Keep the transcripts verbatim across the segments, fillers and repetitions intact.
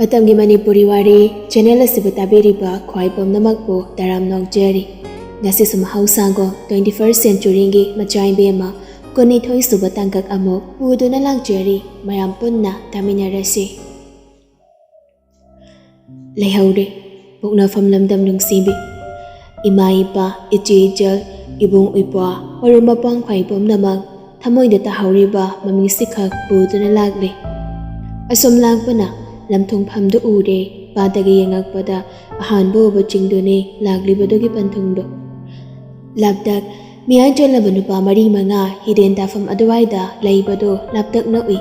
ꯃꯇꯝꯒꯤ ꯃꯅꯤꯄꯨꯔꯤ ꯋꯥꯔꯤ ꯆꯦꯅꯦꯜ ꯑꯁꯤꯕꯨ ꯇꯥꯕꯤꯔꯤꯕ ꯈ꯭ꯋꯥꯏ ꯄꯨꯝꯅꯃꯛꯄꯨ ꯇꯔꯥꯝꯅ ꯑꯣꯛꯆꯔꯤ꯫ ꯉꯁꯤꯁꯨ ꯃꯍꯧꯁꯥꯒꯨꯝ twenty first centuryꯒꯤ ꯃꯆꯥꯏꯕꯦꯝꯃ ꯀꯨꯟꯅꯤꯊꯣꯏ ꯁꯨꯕ ꯇꯥꯡꯀꯛ ꯑꯃꯨꯛ ꯄꯨꯗꯨꯅ ꯂꯥꯛꯆꯔꯤ꯫ ꯃꯌꯥꯝ ꯄꯨꯟꯅ ꯇꯥꯃꯤꯟꯅꯔꯁꯤ꯫ ꯂꯩꯍꯧꯔꯦ ꯄꯣꯛꯅꯐꯝ ꯂꯝꯗꯝ ꯅꯨꯡꯁꯤꯕꯤ꯫ ꯏꯃꯥ ꯏꯄꯥ, ꯏꯆꯦ ꯏꯆꯜ, ꯏꯕꯨꯡ ꯏꯄ꯭ꯋꯥ, ꯃꯔꯨꯞ ꯃꯄꯥꯡ ꯈ꯭ꯋꯥꯏ ꯄꯨꯝꯅꯃꯛ ꯊꯃꯣꯏꯗ ꯇꯥꯍꯧꯔꯤꯕ ꯃꯃꯤꯡꯁꯤꯈꯛ ꯄꯨꯗꯨꯅ ꯂꯥꯛꯂꯤ꯫ ꯑꯁꯨꯝ ꯂꯥꯛꯄꯅ ꯂꯝꯊꯨꯡꯐꯝꯗꯨ ꯎꯔꯦ꯫ ꯄꯥꯠꯇꯒꯤ ꯌꯦꯡꯉꯛꯄꯗ ꯑꯍꯥꯟꯕ ꯎꯕ ꯆꯤꯡꯗꯨꯅꯤ ꯂꯥꯛꯂꯤꯕꯗꯨꯒꯤ ꯄꯟꯊꯨꯡꯗꯣ꯫ ꯂꯥꯞꯇꯛ ꯃꯤꯌꯥꯏ ꯆꯜꯂꯕ ꯅꯨꯄꯥ ꯃꯔꯤ ꯃꯉꯥ ꯍꯤꯔꯦꯟ ꯇꯥꯐꯝ ꯑꯗꯨꯋꯥꯏꯗ ꯂꯩꯕꯗꯨ ꯂꯥꯞꯇꯛꯅ ꯎꯏ꯫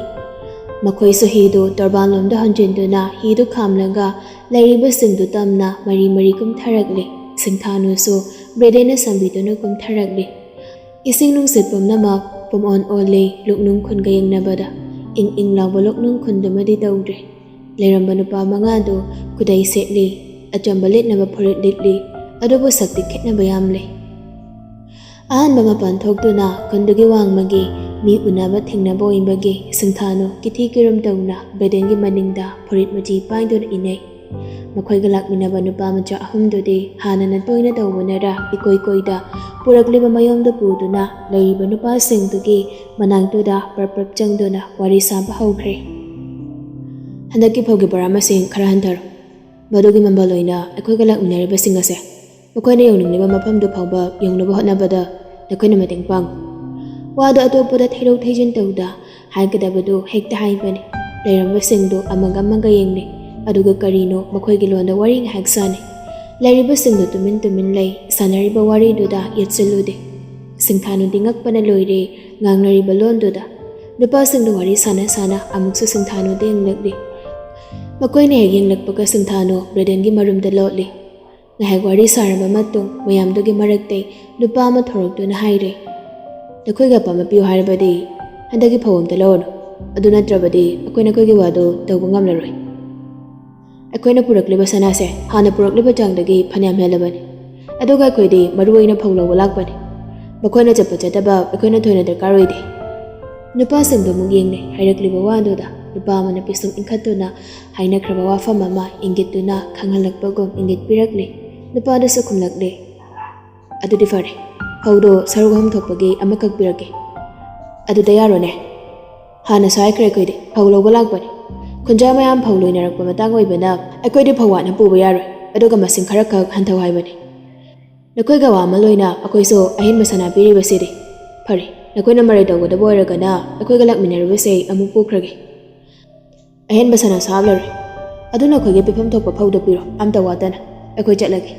ꯃꯈꯣꯏꯁꯨ ꯍꯤꯗꯨ ꯇꯣꯔꯕꯥꯟꯂꯣꯝꯗ ꯍꯣꯟꯖꯤꯟꯗꯨꯅ ꯍꯤꯗꯨ ꯈꯥꯝꯂꯒ ꯂꯩꯔꯤꯕꯁꯤꯡꯗꯨ ꯇꯝꯅ ꯃꯔꯤ ꯃꯔꯤ ꯀꯨꯝꯊꯔꯛꯂꯤ꯫ ꯁꯤꯡꯊꯥꯅꯨꯁꯨ ꯕ꯭ꯔꯦꯗꯦꯟꯅ ꯁꯝꯕꯤꯗꯨꯅ ꯀꯨꯝꯊꯔꯛꯂꯤ꯫ ꯏꯁꯤꯡ ꯅꯨꯡꯁꯤꯠ ꯄꯨꯝꯅꯃꯛ ꯄꯨꯝꯑꯣꯟ ꯑꯣꯜꯂꯤ꯫ ꯂꯣꯛꯅꯨꯡ ꯈꯨꯟꯒ ꯌꯦꯡꯅꯕꯗ ꯏꯪ ꯏꯪ ꯂꯥꯎꯕ ꯂꯣꯛꯅꯨꯡ ꯈꯨꯟꯗꯨꯃꯗꯤ ꯇꯧꯗ꯭ꯔꯦ꯫ ꯂꯩꯔꯝꯕ ꯅꯨꯄꯥ ꯃꯉꯥꯗꯨ ꯈꯨꯗꯩ ꯁꯦꯠꯂꯤ, ꯑꯆꯝꯕ ꯂꯤꯠꯅꯕ ꯐꯨꯔꯤꯠ ꯂꯤꯠꯂꯤ, ꯑꯗꯨꯕꯨ ꯁꯛꯇꯤ ꯈꯦꯠꯅꯕ ꯌꯥꯝ ꯂꯩ꯫ ꯑꯍꯥꯟꯕ ꯃꯄꯥꯟ ꯊꯣꯛꯇꯨꯅ ꯈꯨꯟꯗꯨꯒꯤ ꯋꯥꯡꯃꯒꯤ ꯃꯤ ꯎꯅꯕ ꯊꯦꯡꯅꯕ ꯑꯣꯏꯕꯒꯤ ꯁꯤꯡꯊꯥꯅꯨ ꯀꯤꯊꯤ ꯀꯤꯔꯨꯝ ꯇꯧꯅ ꯕ꯭ꯔꯦꯗꯦꯟꯒꯤ ꯃꯅꯤꯡꯗ ꯐꯨꯔꯤꯠ ꯃꯆꯤ ꯄꯥꯏꯗꯨꯅ ꯏꯟꯅꯩ꯫ ꯃꯈꯣꯏꯒ ꯂꯥꯛꯃꯤꯟꯅꯕ ꯅꯨꯄꯥ ꯃꯆꯥ ꯑꯍꯨꯝꯗꯨꯗꯤ ꯍꯥꯟꯅꯅ ꯇꯣꯏꯅ ꯇꯧꯕꯅꯔ ꯏꯀꯣꯏ ꯀꯣꯏꯗ ꯄꯨꯔꯛꯂꯤꯕ ꯃꯌꯣꯝꯗꯨ ꯄꯨꯗꯨꯅ ꯂꯩꯔꯤꯕ ꯅꯨꯄꯥꯁꯤꯡꯗꯨꯒꯤ ꯃꯅꯥꯛꯇꯨꯗ ꯄ꯭ꯔꯞ ꯄ꯭ꯔꯞ ꯆꯪꯗꯨꯅ ꯋꯥꯔꯤ ꯁꯥꯕ ꯍꯧꯈ꯭ꯔꯦ꯫ ꯍꯟꯗꯛꯀꯤ ꯐꯧꯒꯤ ꯕꯣꯔꯥ ꯃꯁꯤꯡ ꯈꯔ ꯍꯟꯊꯔꯣ꯫ ꯃꯗꯨꯒꯤ ꯃꯃꯜ ꯑꯣꯏꯅ ꯑꯩꯈꯣꯏꯒ ꯂꯥꯛꯃꯤꯟꯅꯔꯤꯕꯁꯤꯡ ꯑꯁꯦ ꯃꯈꯣꯏꯅ ꯌꯧꯅꯤꯡꯂꯤꯕ ꯃꯐꯝꯗꯨ ꯐꯥꯎꯕ ꯌꯧꯅꯕ ꯍꯣꯠꯅꯕꯗ ꯅꯈꯣꯏꯅ ꯃꯇꯦꯡ ꯄꯥꯡꯉꯨ꯫ ꯋꯥꯗꯨ ꯑꯇꯣꯞꯄꯗ ꯊꯩꯗꯣꯛ ꯊꯩꯖꯤꯟ ꯇꯧꯗ ꯍꯥꯏꯒꯗꯕꯗꯨ ꯍꯦꯛꯇ ꯍꯥꯏꯕꯅꯤ꯫ ꯂꯩꯔꯝꯕꯁꯤꯡꯗꯨ ꯑꯃꯒ ꯑꯃꯒ ꯌꯦꯡꯅꯩ, ꯑꯗꯨꯒ ꯀꯔꯤꯅꯣ ꯃꯈꯣꯏꯒꯤ ꯂꯣꯟꯗ ꯋꯥꯔꯤ ꯉꯥꯏꯍꯥꯛ ꯁꯥꯅꯩ꯫ ꯂꯩꯔꯤꯕꯁꯤꯡꯗꯨ ꯇꯨꯃꯤꯟ ꯇꯨꯃꯤꯟ ꯂꯩ꯫ ꯁꯥꯟꯅꯔꯤꯕ ꯋꯥꯔꯤꯗꯨꯗ ꯌꯦꯠꯁꯤꯜꯂꯨꯗꯦ꯫ ꯁꯤꯡꯊꯥꯅꯨꯗꯤ ꯉꯛꯄꯅ ꯂꯣꯏꯔꯦ ꯉꯥꯡꯅꯔꯤꯕ ꯂꯣꯟꯗꯨꯗ꯫ ꯅꯨꯄꯥꯁꯤꯡꯗꯨ ꯋꯥꯔꯤ ꯁꯥꯟꯅ ꯁꯥꯟꯅ ꯑꯃꯨꯛꯁꯨ ꯁꯤꯡꯊꯥꯅꯨꯗ ꯌꯦꯡꯂꯛꯂꯤ꯫ ꯃꯈꯣꯏꯅ ꯍꯦꯛ ꯌꯦꯡꯂꯛꯄꯒ ꯁꯤꯡꯊꯥꯅꯨ ꯕ꯭ꯔꯦꯗꯦꯟꯒꯤ ꯃꯔꯨꯝꯗ ꯂꯣꯠꯂꯤ꯫ ꯉꯥꯏꯍꯥꯛ ꯋꯥꯔꯤ ꯁꯥꯔꯕ ꯃꯇꯨꯡ ꯃꯌꯥꯝꯗꯨꯒꯤ ꯃꯔꯛꯇꯩ ꯅꯨꯄꯥ ꯑꯃ ꯊꯣꯔꯛꯇꯨꯅ ꯍꯥꯏꯔꯦ, "ꯅꯈꯣꯏꯒꯤ ꯑꯄꯥꯝꯕ ꯄꯤꯌꯨ ꯍꯥꯏꯔꯕꯗꯤ ꯍꯟꯗꯛꯀꯤ ꯐꯧ ꯑꯝꯇ ꯂꯧꯔꯅꯨ, ꯑꯗꯨ ꯅꯠꯇ꯭ꯔꯕꯗꯤ ꯑꯩꯈꯣꯏ ꯅꯈꯣꯏꯒꯤ ꯋꯥꯗꯨ ꯇꯧꯕ ꯉꯝꯂꯔꯣꯏ꯫ ꯑꯩꯈꯣꯏꯅ ꯄꯨꯔꯛꯂꯤꯕ ꯁꯅꯥꯁꯦ ꯍꯥꯟꯅ ꯄꯨꯔꯛꯂꯤꯕ ꯆꯥꯡꯗꯒꯤ ꯐꯅꯌꯥꯝ ꯍꯦꯜꯂꯕꯅꯤ, ꯑꯗꯨꯒ ꯑꯩꯈꯣꯏꯗꯤ ꯃꯔꯨ ꯑꯣꯏꯅ ꯐꯧ ꯂꯧꯕ ꯂꯥꯛꯄꯅꯤ꯫ ꯃꯈꯣꯏꯅ ꯆꯠꯄ ꯆꯠꯇꯕ ꯑꯩꯈꯣꯏꯅ ꯊꯣꯏꯅ ꯗꯔꯀꯥꯔ ꯑꯣꯏꯗꯦ"꯫ ꯅꯨꯄꯥꯁꯤꯡꯗꯨ ꯑꯃꯨꯛ ꯌꯦꯡꯅꯩ ꯍꯥꯏꯔꯛꯂꯤꯕ ꯋꯥꯗꯨꯗ꯫ ꯅꯨꯄꯥ ꯑꯃꯅ ꯄꯤꯁꯨꯝ ꯏꯟꯈꯠꯇꯨꯅ ꯍꯥꯏꯅꯈ꯭ꯔꯕ ꯋꯥꯐꯝ ꯑꯃ ꯏꯪꯒꯤꯠꯇꯨꯅ ꯈꯪꯍꯜꯂꯛꯄꯒꯨꯝ ꯏꯪꯒꯤꯠ ꯄꯤꯔꯛꯂꯦ꯫ ꯅꯨꯄꯥ ꯑꯗꯨꯁꯨ ꯈꯨꯝꯂꯛꯂꯦ, "ꯑꯗꯨꯗꯤ ꯐꯔꯦ, ꯐꯧꯗꯣ ꯁꯔꯨꯛ ꯑꯍꯨꯝ ꯊꯣꯛꯄꯒꯤ ꯑꯃꯈꯛ ꯄꯤꯔꯛꯀꯦ"꯫ "ꯑꯗꯨꯗ ꯌꯥꯔꯣꯅꯦ, ꯍꯥꯟꯅꯁꯨ ꯍꯥꯏꯈ꯭ꯔꯦ, ꯑꯩꯈꯣꯏꯗꯤ ꯐꯧ ꯂꯧꯕ ꯂꯥꯛꯄꯅꯤ꯫ ꯈꯨꯟꯖꯥ ꯃꯌꯥꯝ ꯐꯧ ꯂꯣꯏꯅꯔꯛꯄ ꯃꯇꯥꯡ ꯑꯣꯏꯕꯅ ꯑꯩꯈꯣꯏꯗꯤ ꯐꯧ ꯋꯥꯠꯅ ꯄꯨꯕ ꯌꯥꯔꯣꯏ, ꯑꯗꯨꯒ ꯃꯁꯤꯡ ꯈꯔꯈꯛ ꯍꯟꯊꯧ ꯍꯥꯏꯕꯅꯤ꯫ ꯅꯈꯣꯏꯒ ꯋꯥ ꯑꯃ ꯂꯣꯏꯅ ꯑꯩꯈꯣꯏꯁꯨ ꯑꯍꯦꯟꯕ ꯁꯅꯥ ꯄꯤꯔꯤꯕꯁꯤꯗꯤ꯫ ꯐꯔꯦ, ꯅꯈꯣꯏꯅ ꯃꯔꯩ ꯇꯧꯒꯗꯕ ꯑꯣꯏꯔꯒꯅ ꯑꯩꯈꯣꯏꯒ ꯂꯥꯛꯃꯤꯟꯅꯔꯤꯕꯁꯦ ꯑꯃꯨꯛ ꯄꯨꯈ꯭ꯔꯒꯦ꯫ ꯑꯍꯦꯟꯕ ꯁꯅꯥꯁꯨ ꯍꯥꯞꯂꯔꯣꯏ꯫ ꯑꯗꯨ ꯅꯈꯣꯏꯒꯤ ꯄꯤꯐꯝ ꯊꯣꯛꯄ ꯐꯧꯗꯣ ꯄꯤꯔꯣ, ꯑꯝꯇ ꯋꯥꯠꯇꯅ꯫ ꯑꯩꯈꯣꯏ ꯆꯠꯂꯒꯦ"꯫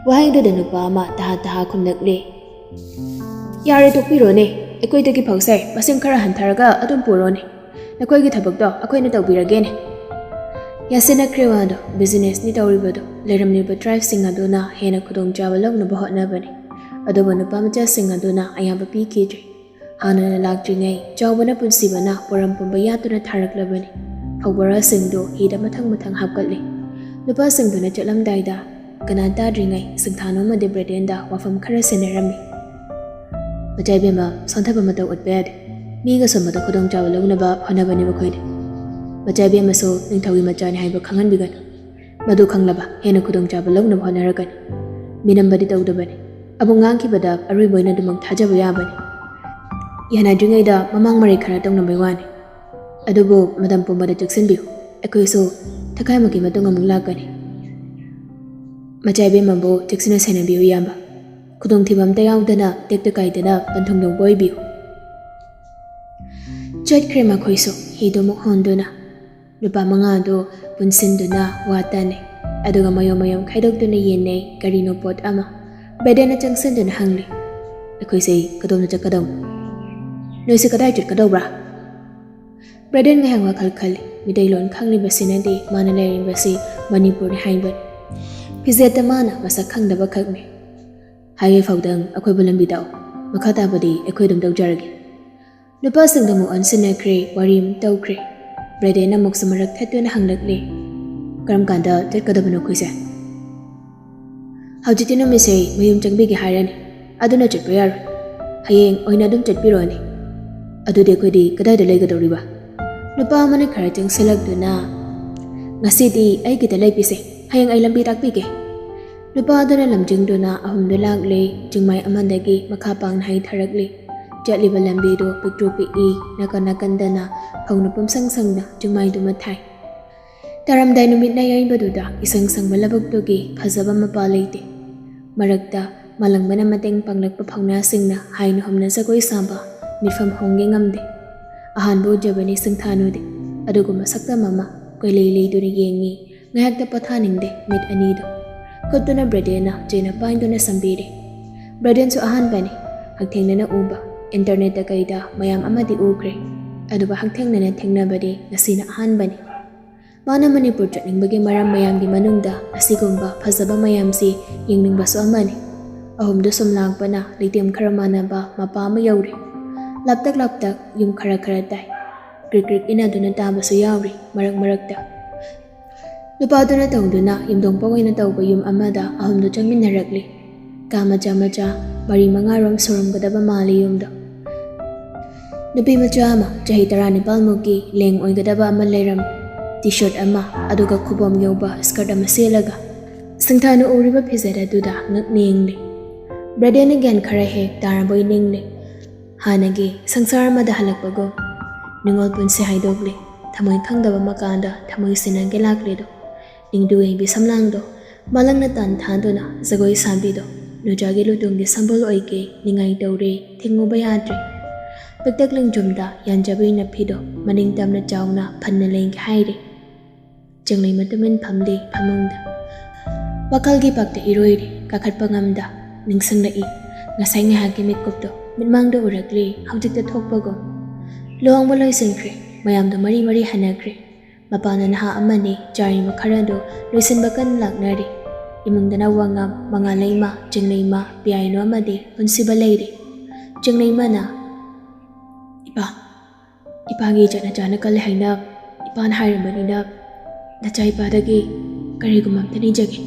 ꯋꯥꯍꯩꯗꯨꯗ ꯅꯨꯄꯥ ꯑꯃ ꯇꯍꯥ ꯇꯍꯥ ꯈꯨꯝꯂꯛꯂꯦ, "ꯌꯥꯔꯦ, ꯇꯣꯛꯄꯤꯔꯣꯅꯦ꯫ ꯑꯩꯈꯣꯏꯗꯒꯤ ꯐꯧꯁꯦ ꯃꯁꯤꯡ ꯈꯔ ꯍꯟꯊꯔꯒ ꯑꯗꯨꯝ ꯄꯨꯔꯣꯅꯦ꯫ ꯅꯈꯣꯏꯒꯤ ꯊꯕꯛꯇꯣ ꯑꯩꯈꯣꯏꯅ ꯇꯧꯕꯤꯔꯒꯦꯅꯦ"꯫ ꯌꯥꯁꯤꯟꯅꯈ꯭ꯔꯦ ꯋꯥꯗꯣ꯫ ꯕꯤꯖꯤꯅꯦꯁꯅꯤ ꯇꯧꯔꯤꯕꯗꯣ꯫ ꯂꯩꯔꯝꯂꯤꯕ ꯇ꯭ꯔꯥꯏꯕꯁꯤꯡ ꯑꯗꯨꯅ ꯍꯦꯟꯅ ꯈꯨꯗꯣꯡꯆꯥꯕ ꯂꯧꯅꯕ ꯍꯣꯠꯅꯕꯅꯤ꯫ ꯑꯗꯨꯕꯨ ꯅꯨꯄꯥ ꯃꯆꯥꯁꯤꯡ ꯑꯗꯨꯅ ꯑꯌꯥꯕ ꯄꯤꯈꯤꯗ꯭ꯔꯦ꯫ ꯍꯥꯟꯅꯅ ꯂꯥꯛꯇ꯭ꯔꯤꯉꯩ ꯆꯥꯎꯕꯅ ꯄꯨꯟꯁꯤꯕꯅ ꯄꯣꯔꯝ ꯄꯨꯝꯕ ꯌꯥꯠꯇꯨꯅ ꯊꯥꯔꯛꯂꯕꯅꯤ꯫ ꯐꯧꯕꯣꯔꯥꯁꯤꯡꯗꯨ ꯍꯤꯗ ꯃꯊꯪ ꯃꯊꯪ ꯍꯥꯞꯀꯠꯂꯤ꯫ ꯅꯨꯄꯥꯁꯤꯡꯗꯨꯅ ꯆꯠꯂꯝꯗꯥꯏꯗ ꯀꯅꯥ ꯇꯥꯗ꯭ꯔꯤꯉꯩ ꯁꯤꯡꯊꯥꯅꯧ ꯑꯃꯗꯤ ꯕ꯭ꯔꯦꯗꯦꯟꯗ ꯋꯥꯐꯝ ꯈꯔ ꯁꯤꯟꯅꯔꯝꯃꯤ꯫ "ꯃꯆꯥ ꯏꯕꯦꯝꯃ, ꯁꯣꯟꯊꯕ ꯃꯇꯧ ꯎꯠꯄ ꯌꯥꯗꯦ꯫ ꯃꯤꯒ ꯁꯣꯟꯕꯗ ꯈꯨꯗꯣꯡꯆꯥꯕ ꯂꯧꯅꯕ ꯍꯣꯠꯅꯕꯅꯤ ꯃꯈꯣꯏꯗꯤ꯫ ꯃꯆꯥ ꯏꯕꯦꯝꯃꯁꯨ ꯅꯤꯡꯊꯧꯒꯤ ꯃꯆꯥꯅꯤ ꯍꯥꯏꯕ ꯈꯪꯍꯟꯕꯤꯒꯅꯨ꯫ ꯃꯗꯨ ꯈꯪꯂꯕ ꯍꯦꯟꯅ ꯈꯨꯗꯣꯡꯆꯥꯕ ꯂꯧꯅꯕ ꯍꯣꯠꯅꯔꯛꯀꯅꯤ꯫ ꯃꯤꯅꯝꯕꯗꯤ ꯇꯧꯗꯕꯅꯤ꯫ ꯑꯃꯨꯛ ꯉꯥꯡꯈꯤꯕꯗ ꯑꯔꯣꯏꯕ ꯑꯣꯏꯅ ꯑꯗꯨꯃꯛ ꯊꯥꯖꯕ ꯌꯥꯕꯅꯤ꯫ ꯌꯥꯅꯗ꯭ꯔꯤꯉꯩꯗ ꯃꯃꯥꯡ ꯃꯔꯩ ꯈꯔ ꯇꯧꯅꯕꯩ ꯋꯥꯅꯤ꯫ ꯑꯗꯨꯕꯨ ꯃꯇꯝ ꯄꯨꯝꯕꯗ ꯆꯦꯛꯁꯤꯟꯕꯤꯌꯨ꯫ ꯑꯩꯈꯣꯏꯁꯨ ꯊꯈꯥꯏꯃꯨꯛꯀꯤ ꯃꯇꯨꯡ ꯑꯃꯨꯛ ꯂꯥꯛꯀꯅꯤ꯫ ꯃꯆꯥ ꯏꯕꯦꯝꯃꯕꯨ ꯆꯦꯛꯁꯤꯟꯅ ꯁꯦꯟꯅꯕꯤꯌꯨ, ꯏꯌꯥꯝꯕ꯫ ꯈꯨꯗꯣꯡꯊꯤꯕ ꯑꯝꯇ ꯌꯥꯎꯗꯅ ꯇꯦꯛꯇ ꯀꯥꯏꯗꯅ ꯄꯟꯊꯨꯡ ꯌꯧꯕ ꯑꯣꯏꯕꯤꯌꯨ"꯫ ꯆꯠꯈ꯭ꯔꯦ ꯃꯈꯣꯏꯁꯨ ꯍꯤꯗꯨ ꯑꯃꯨꯛ ꯍꯣꯟꯗꯨꯅ꯫ ꯅꯨꯄꯥ ꯃꯉꯥꯗꯨ ꯄꯨꯟꯁꯤꯟꯗꯨꯅ ꯋꯥ ꯇꯥꯅꯩ꯫ ꯑꯗꯨꯒ ꯃꯌꯨꯝ ꯃꯌꯨꯝ ꯈꯥꯏꯗꯣꯛꯇꯨꯅ ꯌꯦꯡꯅꯩ꯫ ꯀꯔꯤꯅꯣ ꯄꯣꯠ ꯑꯃ꯫ ꯕ꯭ꯔꯦꯗꯦꯟꯅ ꯆꯪꯁꯤꯟꯗꯨꯅ ꯍꯪꯂꯤ, "ꯑꯩꯈꯣꯏꯁꯦ ꯀꯗꯣꯝꯗ ꯆꯠꯀꯗꯧꯅꯣ? ꯅꯣꯏꯁꯦ ꯀꯗꯥꯏ ꯆꯠꯀꯗꯧꯕ꯭ꯔꯥ?" ꯕ꯭ꯔꯦꯗꯦꯟ ꯉꯥꯏꯍꯥꯛ ꯋꯥꯈꯜ ꯈꯜꯂꯤ꯫ ꯃꯤꯇꯩꯂꯣꯟ ꯈꯪꯂꯤꯕꯁꯤꯅꯗꯤ ꯃꯥꯅ ꯂꯩꯔꯤꯕꯁꯤ ꯃꯅꯤꯄꯨꯔꯅꯤ ꯍꯥꯏꯕꯅꯤ꯫ ꯐꯤꯖꯦꯠꯇ ꯃꯥꯅ ꯃꯁꯛ ꯈꯪꯗꯕ ꯈꯛꯅꯤ꯫ "ꯍꯥꯏꯋꯦ ꯐꯥꯎꯗꯪ ꯑꯩꯈꯣꯏꯕꯨ ꯂꯝꯕꯤ ꯇꯥꯛꯎ꯫ ꯃꯈꯥ ꯇꯥꯕꯗꯤ ꯑꯩꯈꯣꯏ ꯑꯗꯨꯝ ꯇꯧꯖꯔꯒꯦ"꯫ ꯅꯨꯄꯥꯁꯤꯡꯗ ꯑꯃꯨꯛ ꯑꯣꯟꯁꯤꯟꯅꯈ꯭ꯔꯦ, ꯋꯥꯔꯤ ꯑꯃꯨꯛ ꯇꯧꯈ꯭ꯔꯦ꯫ ꯕ꯭ꯔꯦꯗꯦꯟ ꯑꯃꯨꯛꯁꯨ ꯃꯔꯛ ꯊꯠꯇꯨꯅ ꯍꯪꯂꯛꯂꯦ, "ꯀꯔꯝ ꯀꯥꯟꯗ ꯆꯠꯀꯗꯕꯅꯣ ꯑꯩꯈꯣꯏꯁꯦ?" "ꯍꯧꯖꯤꯛꯇꯤ ꯅꯨꯃꯤꯠꯁꯦ ꯃꯌꯨꯝ ꯆꯪꯕꯤꯒꯦ ꯍꯥꯏꯔꯅꯤ, ꯑꯗꯨꯅ ꯆꯠꯄ ꯌꯥꯔꯣꯏ꯫ ꯍꯌꯦꯡ ꯑꯣꯏꯅ ꯑꯗꯨꯝ ꯆꯠꯄꯤꯔꯣꯅꯦ"꯫ "ꯑꯗꯨꯗꯤ ꯑꯩꯈꯣꯏꯗꯤ ꯀꯗꯥꯏꯗ ꯂꯩꯒꯗꯧꯔꯤꯕ?" ꯅꯨꯄꯥ ꯑꯃꯅ ꯈꯔ ꯆꯪꯁꯤꯜꯂꯛꯇꯨꯅ, "ꯉꯁꯤꯗꯤ ꯑꯩꯒꯤꯗ ꯂꯩꯕꯤꯁꯦ, ꯍꯌꯦꯡ ꯑꯩ ꯂꯝꯕꯤ ꯇꯥꯛꯄꯤꯒꯦ"꯫ ꯅꯨꯄꯥ ꯑꯗꯨꯅ ꯂꯝꯖꯤꯡꯗꯨꯅ ꯑꯍꯨꯝꯗꯨ ꯂꯥꯛꯂꯦ꯫ ꯆꯤꯡꯃꯥꯏ ꯑꯃꯗꯒꯤ ꯃꯈꯥ ꯄꯥꯡꯅ ꯍꯥꯏꯊꯔꯛꯂꯤ꯫ ꯆꯠꯂꯤꯕ ꯂꯝꯕꯤꯗꯨ ꯄꯤꯛꯇ꯭ꯔꯨ ꯄꯤꯛꯏ, ꯅꯥꯀꯟ ꯅꯥꯀꯟꯗꯅ ꯐꯧꯅ ꯄꯨꯝꯁꯪ ꯁꯪꯅ ꯆꯤꯡꯃꯥꯏꯗꯨꯃ ꯊꯥꯏ꯫ ꯇꯥꯔꯝꯗꯥꯏ ꯅꯨꯃꯤꯠꯅ ꯌꯩꯕꯗꯨꯗ ꯏꯁꯪ ꯁꯪꯕ ꯂꯧꯕꯨꯛꯇꯨꯒꯤ ꯐꯖꯕ ꯃꯄꯥ ꯂꯩꯇꯦ꯫ ꯃꯔꯛꯇ ꯃꯥꯂꯪꯕꯅ ꯃꯇꯦꯡ ꯄꯥꯡꯂꯛꯄ ꯐꯥꯎꯅꯥꯁꯤꯡꯅ ꯍꯥꯏꯅ ꯍꯨꯝꯅ ꯖꯒꯣꯏ ꯁꯥꯕ ꯃꯤꯠꯐꯝ ꯍꯣꯡꯒꯦ ꯉꯝꯗꯦ꯫ ꯑꯍꯥꯟꯕ ꯎꯖꯕꯅꯤ ꯁꯤꯡꯊꯥꯅꯨꯗꯤ, ꯑꯗꯨꯒꯨꯝꯕ ꯁꯛꯇꯝ ꯑꯃ ꯀꯣꯏꯂꯩ ꯂꯩꯗꯨꯅ ꯌꯦꯡꯉꯤ꯫ ꯉꯥꯏꯍꯥꯛꯇ ꯄꯣꯊꯥꯅꯤꯡꯗꯦ ꯃꯤꯠ ꯑꯅꯤꯗꯣ꯫ ꯈꯨꯠꯇꯨꯅ ꯕ꯭ꯔꯦꯗꯦꯟꯅ ꯆꯦꯅ ꯄꯥꯏꯗꯨꯅ ꯁꯝꯕꯤꯔꯦ꯫ ꯕ꯭ꯔꯦꯗꯦꯟꯁꯨ ꯑꯍꯥꯟꯕꯅꯤ ꯍꯛꯊꯦꯡꯅꯅ ꯎꯕ꯫ ꯏꯟꯇꯔꯅꯦꯠꯇ ꯀꯩꯗ ꯃꯌꯥꯝ ꯑꯃꯗꯤ ꯎꯈ꯭ꯔꯦ, ꯑꯗꯨꯒ ꯍꯛꯊꯦꯡꯅꯅ ꯊꯦꯡꯅꯕꯗꯤ ꯉꯁꯤꯅ ꯑꯍꯥꯟꯕꯅꯤ꯫ ꯃꯥꯅ ꯃꯅꯤꯄꯨꯔ ꯆꯠꯅꯤꯡꯕꯒꯤ ꯃꯔꯝ ꯃꯌꯥꯝꯒꯤ ꯃꯅꯨꯡꯗ ꯑꯁꯤꯒꯨꯝꯕ ꯐꯖꯕ ꯃꯌꯥꯝꯁꯤ ꯌꯦꯡꯅꯤꯡꯕꯁꯨ ꯑꯃꯅꯤ꯫ ꯑꯍꯨꯝꯗꯨ ꯁꯨꯝ ꯂꯥꯛꯄꯅ ꯂꯩꯇꯦꯝ ꯈꯔ ꯃꯥꯟꯅꯕ ꯃꯄꯥ ꯑꯃ ꯌꯧꯔꯦ꯫ ꯂꯥꯞꯇꯛ ꯂꯥꯞꯇꯛ ꯌꯨꯝ ꯈꯔ ꯈꯔ ꯇꯥꯏ꯫ ꯀ꯭ꯔꯤꯛ ꯀ꯭ꯔꯤꯛ ꯏꯟꯅꯗꯨꯅ ꯇꯥꯕꯁꯨ ꯌꯥꯎꯔꯤ ꯃꯔꯛ ꯃꯔꯛꯇ꯫ ꯅꯨꯄꯥꯗꯨꯅ ꯇꯧꯗꯨꯅ ꯌꯨꯝꯗꯣꯡꯄ ꯑꯣꯏꯅ ꯇꯧꯕ ꯌꯨꯝ ꯑꯃꯗ ꯑꯍꯨꯝꯗꯨ ꯆꯪꯃꯤꯟꯅꯔꯛꯂꯤ꯫ ꯀꯥ ꯃꯆꯥ ꯃꯆꯥ ꯃꯔꯤ ꯃꯉꯥꯔꯣꯝ ꯁꯨꯔꯝꯒꯗꯕ ꯃꯥꯜꯂꯤ ꯌꯨꯝꯗꯣ꯫ ꯅꯨꯄꯤ ꯃꯆꯥ ꯑꯃ ꯆꯍꯤ ꯇꯔꯥꯅꯤꯄꯥꯜꯃꯨꯛꯀꯤ ꯂꯦꯡ ꯑꯣꯏꯒꯗꯕ ꯑꯃ ꯂꯩꯔꯝꯃꯤ꯫ ꯇꯤ ꯁꯔꯠ ꯑꯃ, ꯑꯗꯨꯒ ꯈꯨꯕꯣꯝ ꯌꯧꯕ ꯁ꯭ꯀꯔꯠ ꯑꯃ ꯁꯦꯠꯂꯒ ꯁꯤꯡꯊꯥꯅ ꯎꯔꯤꯕ ꯐꯤꯖꯦꯠ ꯑꯗꯨꯗ ꯉꯛꯅ ꯌꯦꯡꯂꯤ꯫ ꯕ꯭ꯔꯗꯦꯟꯅ ꯒ꯭ꯌꯥꯟ ꯈꯔ ꯍꯦꯛ ꯇꯥꯔꯕꯣꯏ ꯅꯤꯡꯂꯤ꯫ ꯍꯥꯟꯅꯒꯤ ꯁꯪꯁꯥꯔ ꯑꯃꯗ ꯍꯜꯂꯛꯄꯒꯨꯝ ꯅꯤꯡꯉꯣꯜ ꯄꯨꯟꯁꯤ ꯍꯥꯏꯗꯣꯛꯂꯦ꯫ ꯊꯃꯣꯏ ꯈꯪꯗꯕ ꯃꯀꯥꯗ ꯊꯃꯣꯏ ꯁꯤꯟꯅꯒꯦ ꯂꯥꯛꯂꯦꯗꯣ꯫ ꯅꯤꯡꯗꯨ ꯌꯩꯕꯤ ꯁꯝꯂꯥꯡꯗꯣ ꯃꯥꯂꯪꯅ ꯇꯥꯟ ꯊꯥꯗꯨꯅ ꯖꯒꯣꯏ ꯁꯥꯕꯤꯗꯣ꯫ ꯅꯨꯖꯥꯒꯤ ꯂꯨꯇꯣꯡꯒꯤ ꯁꯝꯕꯣꯜ ꯑꯣꯏꯒꯦ ꯅꯤꯡꯉꯥꯏ ꯇꯧꯔꯦ, ꯊꯤꯡꯉꯨꯕ ꯌꯥꯗ꯭ꯔꯦ꯫ ꯄꯤꯛꯇꯛ ꯂꯦꯡꯖꯨꯝꯗ ꯌꯥꯟꯖꯕꯤ ꯅꯐꯤꯗꯣ ꯃꯅꯤꯡ ꯇꯝꯅ ꯆꯥꯎꯅ ꯐꯟꯅ ꯂꯦꯡꯒꯦ ꯍꯥꯏꯔꯦ꯫ ꯆꯤꯡꯂꯩꯃ ꯇꯨꯃꯤꯟ ꯐꯝꯂꯤ ꯐꯃꯨꯡꯗ꯫ ꯋꯥꯈꯜꯒꯤ ꯄꯥꯛꯇ ꯏꯔꯣꯏꯔꯤ, ꯀꯥꯈꯠꯄ ꯉꯝꯗ꯫ ꯅꯤꯡꯁꯤꯡꯂꯛꯏ ꯉꯁꯥꯏ ꯉꯥꯏꯍꯥꯛꯀꯤ ꯃꯤꯠꯀꯨꯞꯇꯣ ꯃꯤꯠꯃꯥꯡꯗ ꯎꯔꯛꯂꯤ ꯍꯧꯖꯤꯛꯇ ꯊꯣꯛꯄꯒꯨꯝ꯫ ꯂꯨꯍꯣꯡꯕ ꯂꯣꯏꯁꯤꯟꯈ꯭ꯔꯦ꯫ ꯃꯌꯥꯝꯗꯣ ꯃꯔꯤ ꯃꯔꯤ ꯍꯟꯅꯈ꯭ꯔꯦ꯫ ꯃꯄꯥꯟꯗ ꯅꯍꯥ ꯑꯃꯅꯤ ꯆꯥꯔꯤꯕ ꯈꯔꯗꯨ ꯂꯣꯏꯁꯤꯟꯕ ꯀꯟꯅ ꯂꯥꯛꯅꯔꯤ꯫ ꯏꯃꯨꯡꯗꯅ ꯋꯥꯉꯥꯡ, ꯃꯉꯥꯜꯂꯩꯃ, ꯆꯤꯡꯂꯩꯃ, ꯄꯤꯌꯥꯏꯅꯨ ꯑꯃꯗꯤ ꯄꯨꯟꯁꯤꯕ ꯂꯩꯔꯤ꯫ ꯆꯤꯡꯂꯩꯃꯅ, "ꯏꯄꯥ, ꯏꯄꯥꯒꯤ ꯏꯆꯠ ꯅꯆꯥꯅ ꯀꯜꯂꯦ ꯍꯥꯏꯅ ꯏꯄꯥꯅ ꯍꯥꯏꯔꯝꯕꯅꯤꯅ ꯅꯆꯥ ꯏꯄꯥꯗꯒꯤ ꯀꯔꯤꯒꯨꯝꯕ ꯑꯝꯇ ꯅꯤꯖꯒꯦ꯫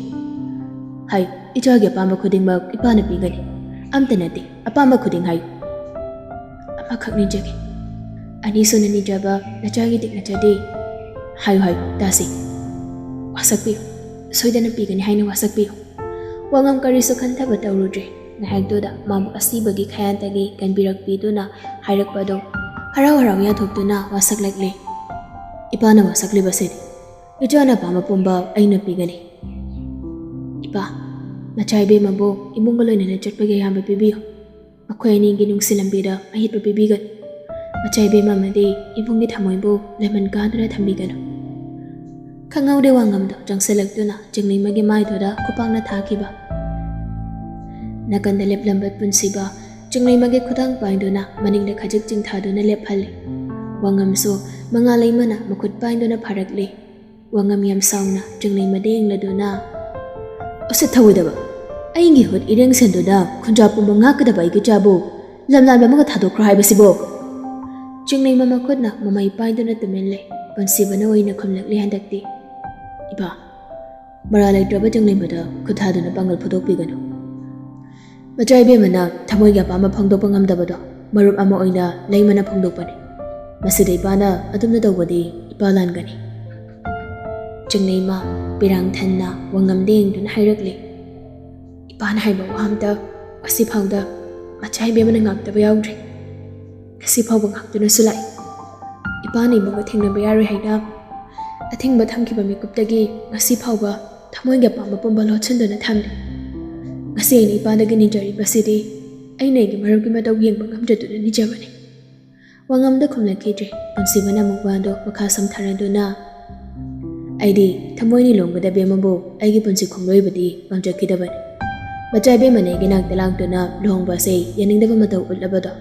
ꯍꯥꯏ, ꯏꯆꯥꯒꯤ ꯑꯄꯥꯝꯕ ꯈꯨꯗꯤꯡꯃꯛ ꯏꯄꯥꯅ ꯄꯤꯒꯅꯤ꯫ ꯑꯝꯇ ꯅꯠꯇꯦ, ꯑꯄꯥꯝꯕ ꯈꯨꯗꯤꯡ ꯍꯥꯏ꯫ ꯑꯃꯈꯛ ꯅꯤꯖꯒꯦ꯫ ꯑꯅꯤꯁꯨꯅ ꯅꯤꯖꯕ ꯅꯆꯥꯒꯤ ꯇꯤꯛꯅꯆꯗꯤ꯫ ꯍꯥꯏꯌꯨ, ꯍꯥꯏꯌꯨ, ꯇꯥꯁꯤ꯫ ꯋꯥꯁꯛꯄꯤꯌꯨ꯫ ꯁꯣꯏꯗꯅ ꯄꯤꯒꯅꯤ ꯍꯥꯏꯅ ꯋꯥꯁꯛꯄꯤꯌꯨ꯫ ꯋꯥꯉꯝ ꯀꯔꯤꯁꯨ ꯈꯟꯊꯕ ꯇꯧꯔꯨꯗ꯭ꯔꯦ꯫ ꯉꯥꯏꯍꯥꯛꯇꯨꯗ ꯃꯥꯕꯨ ꯑꯁꯤꯕꯒꯤ ꯈꯌꯥꯟꯇꯒꯤ ꯀꯟꯕꯤꯔꯛꯄꯤꯗꯨꯅ ꯍꯥꯏꯔꯛꯄꯗꯣ ꯍꯔꯥꯎ ꯍꯔꯥꯎ ꯌꯥꯊꯣꯛꯇꯨꯅ ꯋꯥꯁꯛꯂꯛꯂꯦ꯫ ꯏꯄꯥꯅ ꯋꯥꯁꯛꯂꯤꯕꯁꯤꯗꯤ ꯏꯆꯥꯅ ꯄꯥꯝꯕ ꯄꯨꯝꯕ ꯑꯩꯅ ꯄꯤꯒꯅꯤ꯫ ꯏꯄꯥ, ꯃꯆꯥ ꯏꯕꯦꯝꯃꯕꯨ ꯏꯃꯨꯡꯒ ꯂꯣꯏꯅꯅ ꯆꯠꯄꯒꯤ ꯑꯌꯥꯝꯕ ꯄꯤꯕꯤꯌꯨ꯫ ꯃꯈꯣꯏ ꯑꯅꯤꯒꯤ ꯅꯨꯡꯁꯤ ꯂꯝꯕꯤꯗ ꯑꯍꯦꯠꯄ ꯄꯤꯕꯤꯒꯅꯨ꯫ ꯃꯆꯥ ꯏꯕꯦꯝꯃ ꯑꯃꯗꯤ ꯏꯕꯨꯡꯒꯤ ꯊꯃꯣꯏꯕꯨ ꯂꯦꯃꯟ ꯀꯥꯗꯨꯅ ꯊꯝꯕꯤꯒꯅꯨ꯫ ꯈꯪꯍꯧꯗꯦ ꯋꯥꯉꯝꯗꯣ ꯆꯪꯁꯤꯜꯂꯛꯇꯨꯅ ꯆꯤꯡꯂꯩꯃꯒꯤ ꯃꯥꯏꯗꯨꯗ ꯈꯨꯄꯥꯛꯅ ꯊꯥꯈꯤꯕ꯫ ꯅꯥꯀꯟꯗ ꯂꯦꯞꯂꯝꯕ ꯄꯨꯟꯁꯤꯕ ꯆꯤꯡꯂꯩꯃꯒꯤ ꯈꯨꯗꯥꯡ ꯄꯥꯏꯗꯨꯅ ꯃꯅꯤꯡꯗ ꯈꯖꯤꯛ ꯆꯤꯡꯊꯥꯗꯨꯅ ꯂꯦꯞꯍꯜꯂꯤ꯫ ꯋꯥꯉꯝꯁꯨ ꯃꯉꯥ ꯂꯩꯃꯅ ꯃꯈꯨꯠ ꯄꯥꯏꯗꯨꯅ ꯐꯥꯔꯛꯂꯤ꯫ ꯋꯥꯉꯝ ꯌꯥꯝ ꯁꯥꯎꯅ ꯆꯤꯡꯂꯩꯃꯗ ꯌꯦꯡꯂꯗꯨꯅ, "ꯎꯁꯤꯠ ꯊꯧꯑꯣꯏꯗꯕ, ꯑꯩꯒꯤ ꯍꯨꯠ ꯏꯔꯦꯡ ꯁꯦꯟꯗꯨꯅ ꯈꯨꯟꯖꯥ ꯄꯨꯝꯕ ꯉꯥꯛꯀꯗꯕ ꯑꯩꯒꯤ ꯏꯆꯥꯕꯨ ꯂꯝꯂꯥꯟꯕ ꯑꯃꯒ ꯊꯥꯗꯣꯛꯈ꯭ꯔꯣ ꯍꯥꯏꯕꯁꯤꯕꯣ?" ꯆꯤꯡꯂꯩꯃ ꯃꯈꯨꯠꯅ ꯃꯃꯩ ꯄꯥꯏꯗꯨꯅ ꯇꯨꯃꯤꯟ ꯂꯩ꯫ ꯄꯨꯟꯁꯤꯕꯅ ꯑꯣꯏꯅ ꯈꯨꯝꯂꯛꯂꯤ ꯍꯟꯗꯛꯇꯤ, "ꯏꯄꯥ, ꯃꯔꯥꯜ ꯂꯩꯇ꯭ꯔꯕ ꯆꯤꯡꯂꯩꯃꯗ ꯈꯨꯠ ꯊꯥꯗꯨꯅ ꯄꯥꯡꯒꯜ ꯐꯨꯗꯣꯛꯄꯤꯒꯅꯨ꯫ ꯃꯆꯥ ꯏꯕꯦꯝꯃꯅ ꯊꯃꯣꯏꯒꯤ ꯑꯄꯥꯝꯕ ꯐꯣꯡꯗꯣꯛꯄ ꯉꯝꯗꯕꯗꯣ ꯃꯔꯨꯞ ꯑꯃ ꯑꯣꯏꯅ ꯂꯩꯃꯅ ꯐꯣꯡꯗꯣꯛꯄꯅꯤ꯫ ꯃꯁꯤꯗ ꯏꯄꯥꯅ ꯑꯗꯨꯝꯅ ꯇꯧꯕꯗꯤ ꯏꯄꯥ ꯂꯥꯟꯒꯅꯤ꯫" ꯆꯤꯡꯂꯩꯃ ꯄꯤꯔꯥꯡ ꯊꯟꯅ ꯋꯥꯉꯝꯗ ꯌꯦꯡꯗꯨꯅ ꯍꯥꯏꯔꯛꯂꯦ, "ꯏꯄꯥꯅ ꯍꯥꯏꯕ ꯋꯥ ꯑꯝꯇ ꯉꯁꯤ ꯐꯥꯎꯗ ꯃꯆꯥ ꯏꯕꯦꯝꯃꯅ ꯉꯥꯛꯇꯕ ꯌꯥꯎꯗ꯭ꯔꯤ꯫ ꯉꯁꯤ ꯐꯥꯎꯕ ꯉꯥꯛꯇꯨꯅꯁꯨ ꯂꯥꯛꯏ꯫ ꯏꯄꯥꯅ ꯏꯕꯨꯡꯒ ꯊꯦꯡꯅꯕ ꯌꯥꯔꯣꯏ ꯍꯥꯏꯅ ꯑꯊꯤꯡꯕ ꯊꯝꯈꯤꯕ ꯃꯤꯀꯨꯞꯇꯒꯤ ꯉꯁꯤ ꯐꯥꯎꯕ ꯊꯃꯣꯏꯒꯤ ꯑꯄꯥꯝꯕ ꯄꯨꯝꯕ ꯂꯣꯠꯁꯤꯟꯗꯨꯅ ꯊꯝꯂꯤ꯫ ꯉꯁꯤ ꯑꯩꯅ ꯏꯄꯥꯗꯒꯤ ꯅꯤꯖꯔꯤꯕꯁꯤꯗꯤ ꯑꯩꯅ ꯑꯩꯒꯤ ꯃꯔꯨꯞꯀꯤ ꯃꯇꯧ ꯌꯦꯡꯕ ꯉꯝꯖꯗꯨꯅ ꯅꯤꯖꯕꯅꯤ꯫" ꯋꯥꯉꯝꯗ ꯈꯨꯝꯂꯛꯈꯤꯗ꯭ꯔꯦ꯫ ꯄꯨꯟꯁꯤꯕꯅ ꯑꯃꯨꯛ ꯋꯥꯗꯣ ꯃꯈꯥ ꯁꯝꯊꯔꯗꯨꯅ, "ꯑꯩꯗꯤ ꯊꯃꯣꯏꯅꯤ ꯂꯣꯝꯒꯗꯕꯤ ꯑꯃꯕꯨ ꯑꯩꯒꯤ ꯄꯨꯟꯁꯤ ꯈꯣꯡꯂꯣꯏꯕꯗꯤ ꯄꯥꯝꯖꯈꯤꯗꯕꯅꯤ꯫ ꯃꯆꯥ ꯏꯕꯦꯝꯃꯅ ꯑꯩꯒꯤ ꯅꯥꯛꯇ ꯂꯥꯛꯇꯨꯅ ꯂꯨꯍꯣꯡꯕ ꯑꯁꯤ ꯌꯥꯅꯤꯡꯗꯕ ꯃꯇꯧ ꯎꯠꯂꯕꯗꯣ꯫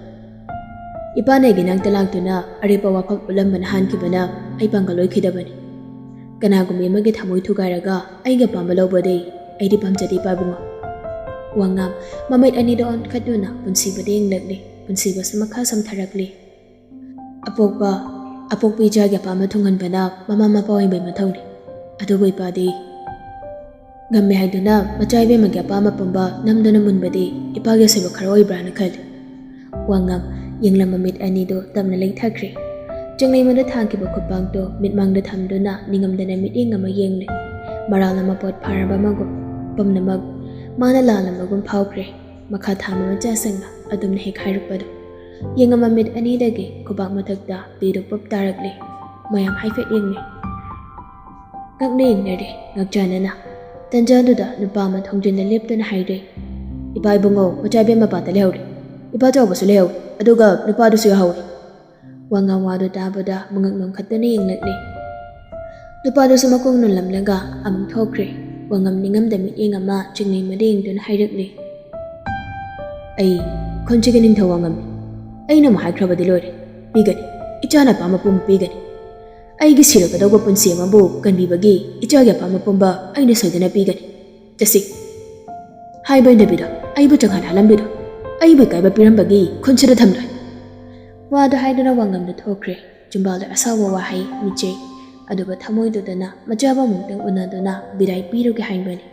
ꯏꯄꯥꯅ ꯑꯩꯒꯤ ꯅꯥꯛꯇ ꯂꯥꯛꯇꯨꯅ ꯑꯔꯦꯞꯄ ꯋꯥꯐꯝ ꯎꯠꯂꯝꯕꯅ ꯍꯥꯟꯈꯤꯕꯅ ꯑꯩ ꯄꯥꯡꯒꯜ ꯑꯣꯏꯈꯤꯗꯕꯅꯤ꯫ ꯀꯅꯥꯒꯨꯝꯕꯤ ꯑꯃꯒꯤ ꯊꯃꯣꯏ ꯊꯨꯒꯥꯏꯔꯒ ꯑꯩꯒꯤ ꯑꯄꯥꯝꯕ ꯂꯧꯕꯗꯤ ꯑꯩꯗꯤ ꯄꯥꯝꯖꯗꯦ, ꯏꯄꯥꯕꯨꯡꯉꯣ꯫" ꯋꯥꯉꯝ ꯃꯃꯤꯠ ꯑꯅꯤꯗ ꯑꯣꯟꯈꯠꯇꯨꯅ ꯄꯨꯟꯁꯤꯕꯗ ꯌꯦꯡꯂꯛꯂꯤ꯫ ꯄꯨꯟꯁꯤꯕꯁꯨ ꯃꯈꯥ ꯁꯝꯊꯔꯛꯂꯤ꯫ ꯑꯄꯣꯛꯄ, ꯑꯄꯣꯛꯄ ꯏꯆꯥꯒꯤ ꯑꯄꯥꯝꯕ ꯊꯨꯡꯍꯟꯕꯅ ꯃꯃꯥ ꯃꯄꯥ ꯑꯣꯏꯕꯩ ꯃꯊꯧꯅꯤ꯫ ꯑꯗꯨꯕꯨ ꯏꯄꯥꯗꯤ ꯉꯝꯃꯦ ꯍꯥꯏꯗꯨꯅ ꯃꯆꯥ ꯏꯕꯦꯝꯃꯒꯤ ꯑꯄꯥꯝꯕ ꯄꯨꯝꯕ ꯅꯝꯗꯨꯅ ꯃꯨꯟꯕꯗꯤ ꯏꯄꯥꯒꯤ ꯑꯁꯣꯏꯕ ꯈꯔ ꯑꯣꯏꯕ꯭ꯔꯥꯅ ꯈꯜꯂꯤ꯫ ꯋꯥꯉꯝ ꯌꯦꯡꯂꯝꯕ ꯃꯤꯠ ꯑꯅꯤꯗꯨ ꯇꯞꯅ ꯂꯩꯊꯈ꯭ꯔꯦ꯫ ꯆꯤꯡꯂꯩꯃꯗ ꯊꯥꯈꯤꯕ ꯈꯨꯄꯥꯛꯇꯨ ꯃꯤꯠꯃꯥꯡꯗ ꯊꯝꯗꯨꯅ ꯅꯤꯡꯉꯝꯗꯅ ꯃꯤꯠꯌꯦꯡ ꯑꯃ ꯌꯦꯡꯂꯦ꯫ ꯃꯔꯥꯜ ꯑꯃ ꯄꯣꯠ ꯐꯥꯔꯕ ꯑꯃꯒꯨꯝ꯫ ꯄꯨꯝꯅꯃꯛ ꯃꯥꯅ ꯂꯥꯜꯂꯝꯕꯒꯨꯝ ꯐꯥꯎꯈ꯭ꯔꯦ꯫ ꯃꯈꯥ ꯊꯥꯕ ꯃꯆꯥꯁꯤꯡꯅ ꯑꯗꯨꯝꯅ ꯍꯦꯛ ꯍꯥꯏꯔꯛꯄꯗꯨ꯫ ꯌꯦꯡꯉꯝꯕ ꯃꯤꯠ ꯑꯅꯤꯗꯒꯤ ꯈꯨꯕꯥꯛ ꯃꯊꯛꯇ ꯄꯤꯗꯨ ꯄꯨꯞ ꯇꯥꯔꯛꯂꯦ꯫ ꯃꯌꯥꯝ ꯍꯥꯏꯐꯦꯠ ꯌꯦꯡꯅꯩ꯫ ꯉꯛꯅ ꯌꯦꯡꯅꯔꯦ, ꯉꯛꯆꯥꯟꯅꯅ꯫ ꯇꯟꯖꯥꯗꯨꯗ ꯅꯨꯄꯥ ꯑꯃ ꯊꯣꯡꯖꯤꯟꯗ ꯂꯦꯞꯇꯨꯅ ꯍꯥꯏꯔꯦ, "ꯏꯄꯥ ꯏꯕꯨꯡꯉꯣ, ꯃꯆꯥ ꯏꯕꯦꯝ ꯃꯄꯥꯗ ꯂꯩꯍꯧꯔꯦ꯫ ꯏꯄꯥ ꯆꯥꯎꯕꯁꯨ ꯂꯩꯍꯧꯔꯦ, ꯑꯗꯨꯒ ꯅꯨꯄꯥꯗꯨꯁꯨ ꯌꯥꯎꯍꯧꯔꯦ꯫" ꯋꯥꯉꯥꯡ ꯋꯥꯗꯨ ꯇꯥꯕꯗ ꯃꯉꯛ ꯅꯣꯝꯈꯠꯇꯨꯅ ꯌꯦꯡꯂꯛꯂꯦ꯫ ꯅꯨꯄꯥꯗꯨꯁꯨ ꯃꯈꯣꯡ ꯅꯣꯜꯂꯝꯂꯒ ꯑꯃꯨꯛ ꯊꯣꯛꯈ꯭ꯔꯦ꯫ ꯋꯥꯉꯝ ꯅꯤꯡꯉꯝꯗ ꯃꯤꯠꯌꯦꯡ ꯑꯃ ꯆꯤꯡꯂꯩꯃꯗ ꯌꯦꯡꯗꯨꯅ ꯍꯥꯏꯔꯛꯂꯦ, "ꯑꯩ ꯈꯨꯟꯁꯤꯒꯤ ꯅꯤꯡꯊꯧ ꯋꯥꯉꯝꯅꯤ꯫ ꯑꯩꯅ ꯑꯃꯨꯛ ꯍꯥꯏꯈ꯭ꯔꯕꯗꯤ ꯂꯣꯏꯔꯦ꯫ ꯄꯤꯒꯅꯤ꯫ ꯏꯆꯥꯅ ꯑꯄꯥꯝꯕ ꯄꯨꯝꯕ ꯄꯤꯒꯅꯤ꯫ ꯑꯩꯒꯤ ꯁꯤꯔꯀꯗꯧꯕ ꯄꯨꯟꯁꯤ ꯑꯃꯕꯨ ꯀꯟꯕꯤꯕꯒꯤ ꯏꯆꯥꯒꯤ ꯑꯄꯥꯝꯕ ꯄꯨꯝꯕ ꯑꯩꯅ ꯁꯣꯏꯗꯅ ꯄꯤꯒꯅꯤ꯫ ꯆꯠꯁꯤ꯫ ꯍꯥꯏꯕ ꯏꯟꯗꯕꯤꯗ, ꯑꯩꯕꯨ ꯆꯪꯍꯟ ꯍꯥꯜꯂꯝꯕꯤꯗ, ꯑꯩꯕꯨ ꯏꯀꯥꯏꯕ ꯄꯤꯔꯝꯕꯒꯤ ꯈꯨꯟꯁꯤꯗ ꯊꯝꯂꯣꯏ꯫" ꯋꯥꯗꯨ ꯍꯥꯏꯗꯨꯅ ꯋꯥꯉꯝꯗ ꯊꯣꯛꯈ꯭ꯔꯦ꯫ ꯆꯤꯝꯕꯥꯜꯗ ꯑꯁꯥꯎꯕ ꯋꯥꯍꯩ, ꯃꯤꯆꯩ, ꯑꯗꯨꯒ ꯊꯃꯣꯏꯗꯨꯗꯅ ꯃꯆꯥꯕꯨ ꯑꯃꯨꯛꯇꯪ ꯎꯅꯗꯨꯅ ꯕꯤꯗꯥꯏ ꯄꯤꯔꯨꯒꯦ ꯍꯥꯏꯕꯅꯤ꯫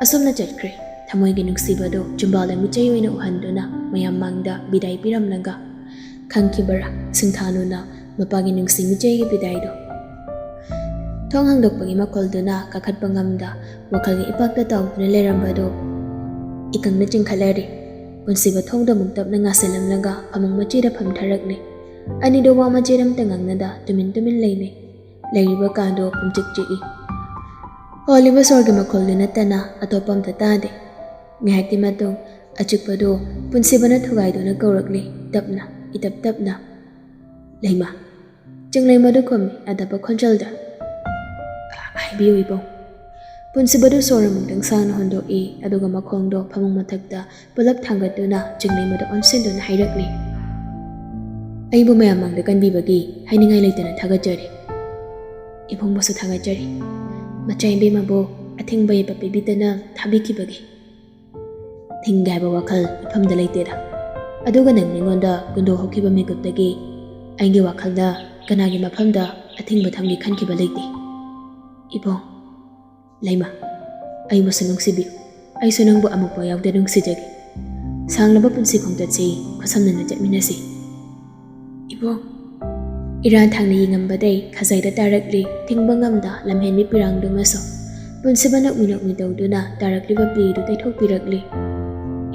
ꯑꯁꯨꯝꯅ ꯆꯠꯈ꯭ꯔꯦ꯫ ꯊꯃꯣꯏꯒꯤ ꯅꯨꯡꯁꯤꯕꯗꯨ ꯆꯤꯝꯕꯥꯜꯗ ꯃꯤꯆꯩ ꯑꯣꯏꯅ ꯎꯍꯟꯗꯨꯅ ꯃꯌꯥꯝ ꯃꯥꯡꯗ ꯕꯤꯗꯥꯏ ꯄꯤꯔꯝꯂꯒ꯫ ꯈꯪꯈꯤꯕꯔꯥ ꯁꯤꯡꯊꯥꯅꯨꯅ ꯃꯄꯥꯒꯤ ꯅꯨꯡꯁꯤ ꯃꯤꯆꯩꯒꯤ ꯕꯤꯗꯥꯏꯗꯣ? ꯊꯣꯡ ꯍꯥꯡꯗꯣꯛꯄꯒꯤ ꯃꯈꯣꯜꯗꯨꯅ ꯀꯥꯈꯠꯄ ꯉꯝꯗ ꯋꯥꯈꯜꯒꯤ ꯏꯄꯥꯛꯇ ꯇꯥꯎꯗꯨꯅ ꯂꯩꯔꯝꯕꯗꯣ ꯏꯀꯪꯅ ꯆꯤꯡꯈꯠꯂꯔꯦ꯫ ꯄꯨꯟꯁꯤꯕ ꯊꯣꯡꯗ ꯑꯃꯨꯛ ꯇꯞꯅ ꯉꯥꯁꯤꯜꯂꯝꯂꯒ ꯐꯃꯨꯡ ꯃꯆꯤꯗ ꯐꯝꯊꯔꯛꯂꯦ꯫ ꯑꯅꯤꯗꯣ ꯋꯥ ꯃꯆꯦꯠ ꯑꯃꯇ ꯉꯥꯡꯅꯗ ꯇꯨꯃꯤꯟ ꯇꯨꯃꯤꯟ ꯂꯩꯅꯩ꯫ ꯂꯩꯔꯤꯕ ꯀꯥꯗꯣ ꯄꯨꯝꯆꯤꯛ ꯆꯤꯛꯏ꯫ ꯍꯣꯜꯂꯤꯕ ꯁꯣꯔꯒꯤ ꯃꯈꯣꯜꯗꯨ ꯅꯠꯇꯅ ꯑꯇꯣꯞꯄ ꯑꯝꯇ ꯇꯥꯗꯦ꯫ ꯉꯥꯏꯍꯥꯛꯀꯤ ꯃꯇꯨꯡ ꯑꯆꯤꯛꯄꯗꯨ ꯄꯨꯟꯁꯤꯕꯅ ꯊꯨꯒꯥꯏꯗꯨꯅ ꯀꯧꯔꯛꯂꯦ, ꯇꯞꯅ, ꯏꯇꯞ ꯇꯞꯅ꯫ "ꯂꯩꯃ!" ꯆꯤꯡꯂꯩꯃꯗꯨ ꯈꯨꯝꯃꯤ ꯑꯇꯞꯄ ꯈꯣꯟꯖꯦꯜꯗ, "ꯍꯥꯏꯕꯤꯌꯨ ꯏꯕꯨꯡ꯫" ꯄꯨꯟꯁꯤꯕꯗꯨ ꯁꯣꯔ ꯑꯃꯨꯛꯇꯪ ꯁꯥꯡꯅ ꯍꯣꯟꯗꯣꯛꯏ, ꯑꯗꯨꯒ ꯃꯈꯣꯡꯗꯣ ꯐꯃꯨꯡ ꯃꯊꯛꯇ ꯄꯨꯂꯞ ꯊꯥꯡꯒꯠꯇꯨꯅ ꯆꯤꯡꯂꯩꯃꯗ ꯑꯣꯟꯁꯤꯟꯗꯨꯅ ꯍꯥꯏꯔꯛꯂꯤ, "ꯑꯩꯕꯨ ꯃꯌꯥꯝ ꯃꯥꯡꯗ ꯀꯟꯕꯤꯕꯒꯤ ꯍꯥꯏꯅꯤꯡꯉꯥꯏ ꯂꯩꯇꯅ ꯊꯥꯒꯠꯆꯔꯤ꯫ ꯏꯕꯨꯡꯕꯨꯁꯨ ꯊꯥꯒꯠꯆꯔꯤ, ꯃꯆꯥ ꯏꯕꯦꯝꯃꯕꯨ ꯑꯊꯤꯡꯕ ꯌꯥꯕ ꯄꯤꯕꯤꯗꯅ ꯊꯥꯕꯤꯈꯤꯕꯒꯤ꯫ ꯊꯤꯡꯒꯦ ꯍꯥꯏꯕ ꯋꯥꯈꯜ ꯏꯐꯝꯗ ꯂꯩꯇꯦꯗ꯫ ꯑꯗꯨꯒ ꯅꯪ ꯑꯩꯉꯣꯟꯗ ꯀꯨꯟꯗꯣ ꯍꯧꯈꯤꯕ ꯃꯤꯀꯨꯞꯇꯒꯤ ꯑꯩꯒꯤ ꯋꯥꯈꯜꯗ ꯀꯅꯥꯒꯤ ꯃꯐꯝꯗ ꯑꯊꯤꯡꯕ ꯊꯝꯒꯦ ꯈꯟꯈꯤꯕ ꯂꯩꯇꯦ꯫ ꯏꯕꯨꯡ, ꯂꯩꯃ, ꯑꯩꯕꯨꯁꯨ ꯅꯨꯡꯁꯤꯕꯤꯌꯨ꯫ ꯑꯩꯁꯨ ꯅꯪꯕꯨ ꯑꯃꯨꯛꯐꯥꯎ ꯌꯥꯎꯗ ꯅꯨꯡꯁꯤꯖꯒꯦ꯫ ꯁꯥꯡꯂꯕ ꯄꯨꯟꯁꯤ ꯈꯣꯡꯆꯠꯁꯤ ꯈꯨꯠꯁꯝꯅꯅ ꯆꯠꯃꯤꯟꯅꯁꯤ꯫" ꯏꯕꯣꯡ, ꯏꯔꯥ ꯊꯥꯡꯅ ꯌꯦꯡꯉꯝꯕꯗꯩ ꯈꯖꯥꯏꯗ ꯇꯥꯔꯛꯂꯤ ꯊꯤꯡꯕ ꯉꯝꯗ ꯂꯝꯍꯦꯟꯕꯤ ꯄꯤꯔꯥꯡꯗꯨꯃꯁꯨ꯫ ꯄꯨꯟꯁꯤꯕ ꯅꯣꯛꯃꯤ ꯅꯣꯛꯃꯤ ꯇꯧꯗꯨꯅ ꯇꯥꯔꯛꯂꯤꯕ ꯄꯤꯗꯨ ꯇꯩꯊꯣꯛꯄꯤꯔꯛꯂꯤ꯫